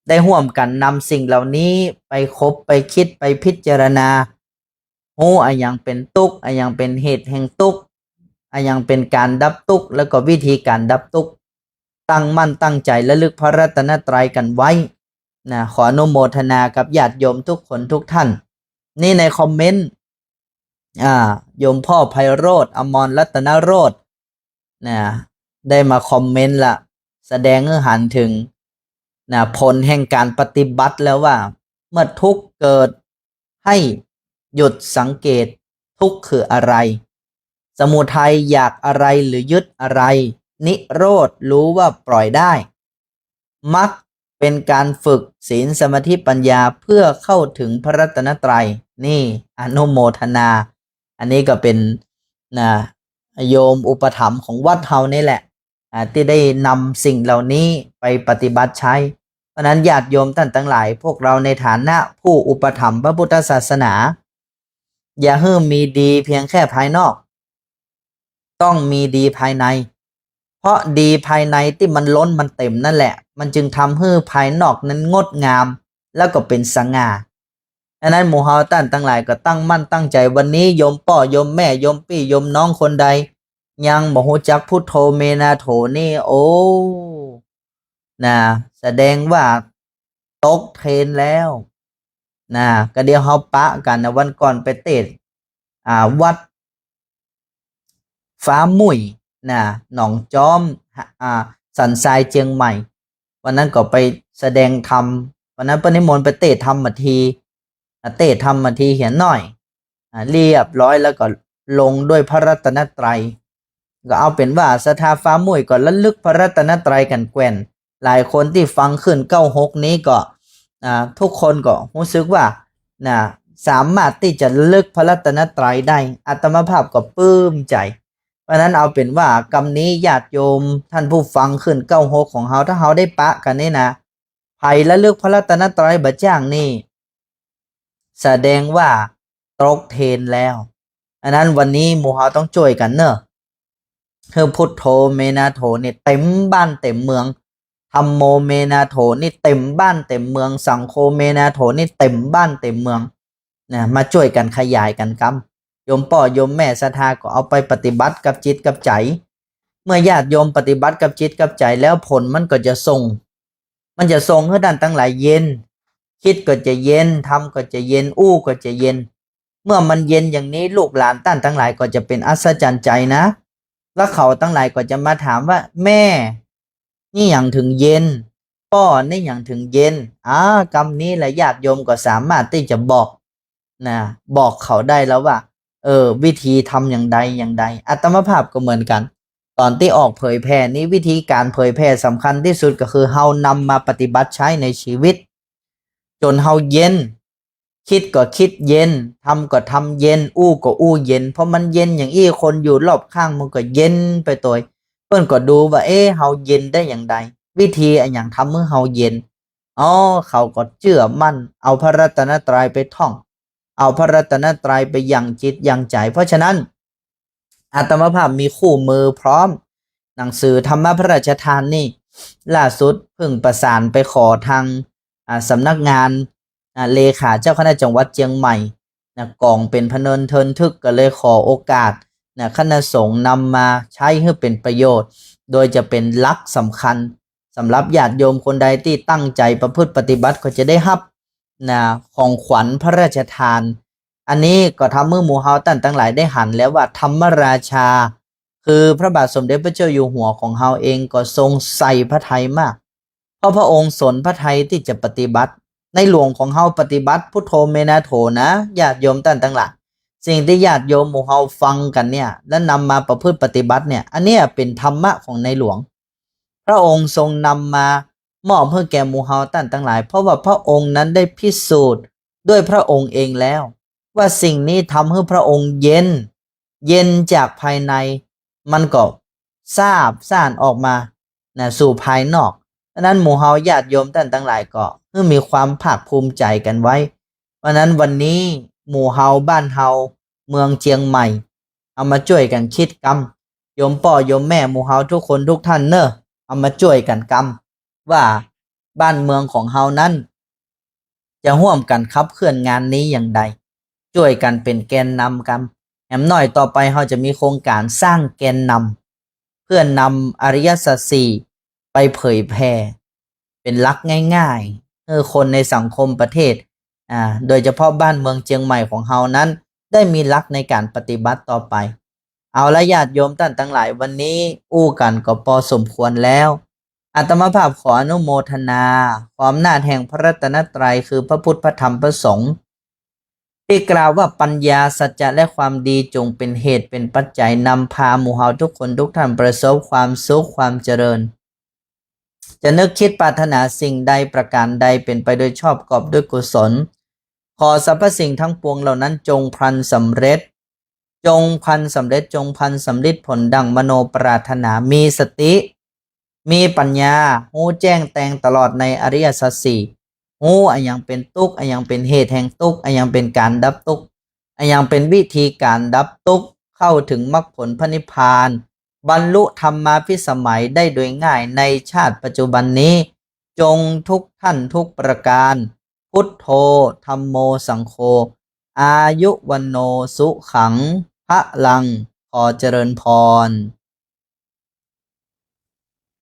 ได้ฮ่วมกั๋นนำสิ่งเหล่านี้ไปคบไปคิดไปพิจารณา ฮู้อะหยังเป๋นตุ๊กข์ อะหยังเป๋นเหตุแห่งตุ๊กข์ อะหยังเป๋นก๋านดับตุ๊กข์ แล้วก็วิธีก๋านดับตุ๊กข์ ตั้งมั่นตั้งใจ๋ระลึกพระรัตนตรัยกั๋นไว้นะ ขออนุโมทนากับญาติโยมทุกคนทุกท่าน นี่ในคอมเมนต์ อ่า โยมพ่อไพโรจน์ อมรรัตนโรจน์ นะ ได้มาคอมเมนต์ละ แสดงหื้อหันเถิง นะ ผลแห่งก๋านปฏิบัติแล้วว่า เมื่อทุกข์เกิดให้หยุดสังเกต ทุกข์คืออะไร สมุทัยอยากอะไรหรือยึดอะไร นิโรธรู้ว่าปล่อยได้ มรรค เป็นการฝึกศีลสมาธิปัญญาเพื่อเข้าถึงพระรัตนตรัย นี่อนุโมทนา อันนี้ก็เป็น นะ โยมอุปถัมภ์ของวัดเฮานี่แหละ อ่า ตี้ได้นำสิ่งเหล่านี้ไปปฏิบัติใจ๊ เพราะฉะนั้นญาติโยมต้านตังหลาย พวกเฮาในฐานะผู้อุปถัมภ์พระพุทธศาสนา อย่าหื้อมีดีเพียงแค่ภายนอก ต้องมีดีภายใน เพราะดีภายในตี้มันล้นมันเต็มนั่นแหละ มันจึงทำหื้อภายนอกนั้นงดงาม แล้วก็เป๋นสง่า อันนั้นหมู่เฮาต้านตังหลายก็ตั้งมั่นตั้งใจ๋ วันนี้โยมป้อโยมแม่โยมปี้โยมน้องคนใด ยังบ่ฮู้จักพุทโธเมนาโถนี่ โอ้ นะ แสดงว่าตกเทรนแล้ว นะ ก็เดี๋ยวเฮาปะกั๋นนะ วันก่อนไปเตศน์ อ่า วัดฟ้ามุ่ย นะ หนองจ๊อม อ่า สันทรายเจียงใหม่ วันนั้นก็ไปแสดงธรรม วันนั้นเปิ้นนิมนต์ไปเตศน์ธรรมมาที อ่า เตศน์ธรรมมาทีเหียหน้อย อ่า เรียบร้อยแล้วก็ลงด้วยพระรัตนตรัย ก็เอาเป๋นว่าศรัทธาฟ้ามุ่ยก็ระลึกพระรัตนตรัยกั๋นแกว่น หลายคนตี้ฟังขึ้นเก้าหกนี้ก็ อ่า ทุกคนก็ฮู้สึกว่า นะ สามารถตี้จะระลึกพระรัตนตรัยได้ อาตมาภาพก็ปลื้มใจ๋ เพราะฉะนั้นเอาเป๋นว่ากำนี้ญาติโยมต้านผู้ฟังขึ้นเก้าหกของเฮา ถ้าเฮาได้ปะกั๋นนี่นะ ใผระลึกพระรัตนตรัยบ่จ้างนี่ แสดงว่าตกเทรนแล้ว อันนั้นวันนี้หมู่เฮาต้องจ้วยกั๋นเน่อ หื้อพุทโธเมนาโถนี่เต็มบ้านเต็มเมือง ธัมโมเมนาโถนี่เต็มบ้านเต็มเมือง สังโฆเมนาโถนี่เต็มบ้านเต็มเมือง นะ มาจ้วยกั๋นขยายกั๋นกำ โยมป้อโยมแม่ศรัทธาก็เอาไปปฏิบัติกับจิตกับใจ๋ เมื่อญาติโยมปฏิบัติกับจิตกับใจ๋แล้วผลมันก็จะส่ง มันจะส่งหื้อต้านตังหลายเย็น จิตก็จะเย็น ธรรมก็จะเย็น อู้ก็จะเย็น เมื่อมันเย็นอย่างนี้ลูกหลานต้านตังหลายก็จะเป๋นอัศจรรย์ใจ๋นะ แล้วเขาตังหลายก็จะมาถามว่า แม่ นี่หยังเถิงเย็น ป้อ นี่หยังเถิงเย็น อ่า กำนี้แหละญาติโยมก็สามารถตี้จะบอก นะ บอกเขาได้แล้วว่า เออ วิธีทำอย่างใดอย่างใด อาตมาภาพก็เหมือนกั๋น ต๋อนตี้ออกเผยแผ่นี้วิธีก๋านเผยแผ่สำคัญตี้สุดก็คือเฮานำมาปฏิบัติใจ๊ในชีวิต จ๋นเฮาเย็น จิตก็จิตเย็น ธรรมก็ธรรมเย็น อู้ก็อู้เย็น เพราะมันเย็นอย่างอี้คนอยู่รอบข้างมันก็เย็นไปตวย เปิ้นก็ดูว่า เอ๊ะ เฮาเย็นได้อย่างใด วิธีอะหยังทำหื้อเฮาเย็น อ๋อ เขาก็เจื้อมั่น เอาพระรัตนตรัยไปท่อง เอาพระรัตนตรัยไปหยั่งจิตหยั่งใจ๋ เพราะฉะนั้น อาตมาภาพมีคู่มือพร้อม หนังสือธรรมะพระราชทานนี่ ล่าสุดเพิ่งประสานไปขอตาง อ่า สำนักงาน อ่า เลขาเจ้าคณะจังหวัดเจียงใหม่ นะ ก๋องเป๋นพะเนินเทินทึก ก็เลยขอโอกาส นะ คณะสงฆ์นำมาใจ๊หื้อเป๋นประโยชน์ โดยจะเป๋นหลักสำคัญ สำหรับญาติโยมคนใดตี้ตั้งใจ๋ประพฤติปฏิบัติก็จะได้ฮับ นะ ของขวัญพระราชทาน อันนี้ก็ทำหื้อหมู่เฮาต้านตังหลายได้หันแล้วว่าธรรมราชา คือพระบาทสมเด็จพระเจ้าอยู่หัวของเฮาเองก็ทรงใส่พระทัยมาก เพราะพระองค์สนพระทัยตี้จะปฏิบัติ ในหลวงของเฮาปฏิบัติพุทโธเมนาโถนะ ญาติโยมต้านตังหลาย สิ่งตี้ญาติโยมหมู่เฮาฟังกั๋นเนี่ย และนำมาประพฤติปฏิบัติเนี่ย อันเนี้ยเป๋นธรรมะของในหลวง พระองค์ทรงนำมามอบหื้อแก่หมู่เฮาต้านตังหลาย เพราะว่าพระองค์นั้นได้พิสูจน์ด้วยพระองค์เองแล้ว ว่าสิ่งนี้ทำหื้อพระองค์เย็น เย็นจากภายใน มันก็ซาบซ่านออกมา นะ สู่ภายนอก ฉะนั้นหมู่เฮาญาติโยมต้านตังหลายก็หื้อมีความภาคภูมิใจ๋กั๋นไว้ เพราะฉะนั้นวันนี้หมู่เฮาบ้านเฮาเมืองเจียงใหม่ เอามาจ้วยกั๋นคิดกำ โยมป้อโยมแม่หมู่เฮาทุกคนทุกท่านเน่อ เอามาจ้วยกั๋นกำ ว่าบ้านเมืองของเฮานั้น จะฮ่วมกั๋นขับเคลื่อนงานนี้อย่างใด จ้วยกั๋นเป๋นแกนนำกำ แหมหน้อยต่อไปเฮาจะมีโครงก๋านสร้างแกนนำ เพื่อนำอริยสัจสี่ไปเผยแผ่ เป๋นหลักง่ายๆ หื้อคนในสังคมประเทศ อ่า โดยเฉพาะบ้านเมืองเจียงใหม่ของเฮานั้น ได้มีหลักในก๋านปฏิบัติต่อไป เอาละญาติโยมต้านตังหลาย วันนี้อู้กั๋นก็ปอสมควรแล้ว อาตมาภาพขออนุโมทนา ความอำนาจแห่งพระรัตนตรัยคือพระพุทธพระธรรมพระสงฆ์ ตี้กล่าวว่าปัญญาสัจจะและความดีจงเป๋นเหตุเป๋นปัจจัยนำพาหมู่เฮาทุกคนทุกท่านประสบความสุขความเจริญ จะนึกคิดปรารถนาสิ่งใดประการใดเป๋นไปโดยชอบกอบด้วยกุศล ขอสรรพสิ่งทั้งปวงเหล่านั้นจงพลันสำเร็จ จงพลันสำเร็จ จงพลันสำริดผลดั่งมโนปรารถนา มีสติ มีปัญญา ฮู้แจ้งแตงตลอดในอริยสัจสี่ ฮู้อะหยังเป๋นตุ๊กข์ อะหยังเป๋นเหตุแห่งตุ๊กข์ อะหยังเป๋นก๋านดับตุ๊กข์ อะหยังเป๋นวิธีก๋านดับตุ๊กข์ เข้าถึงมรรคผลพระนิพพาน บรรลุธรรมาภิสมัยได้โดยง่ายในชาติปัจจุบันนี้ จงทุกท่านทุกประการ พุทโธ ธัมโม สังโฆ อายุ วัณโณ สุขัง พลัง ขอเจริญพร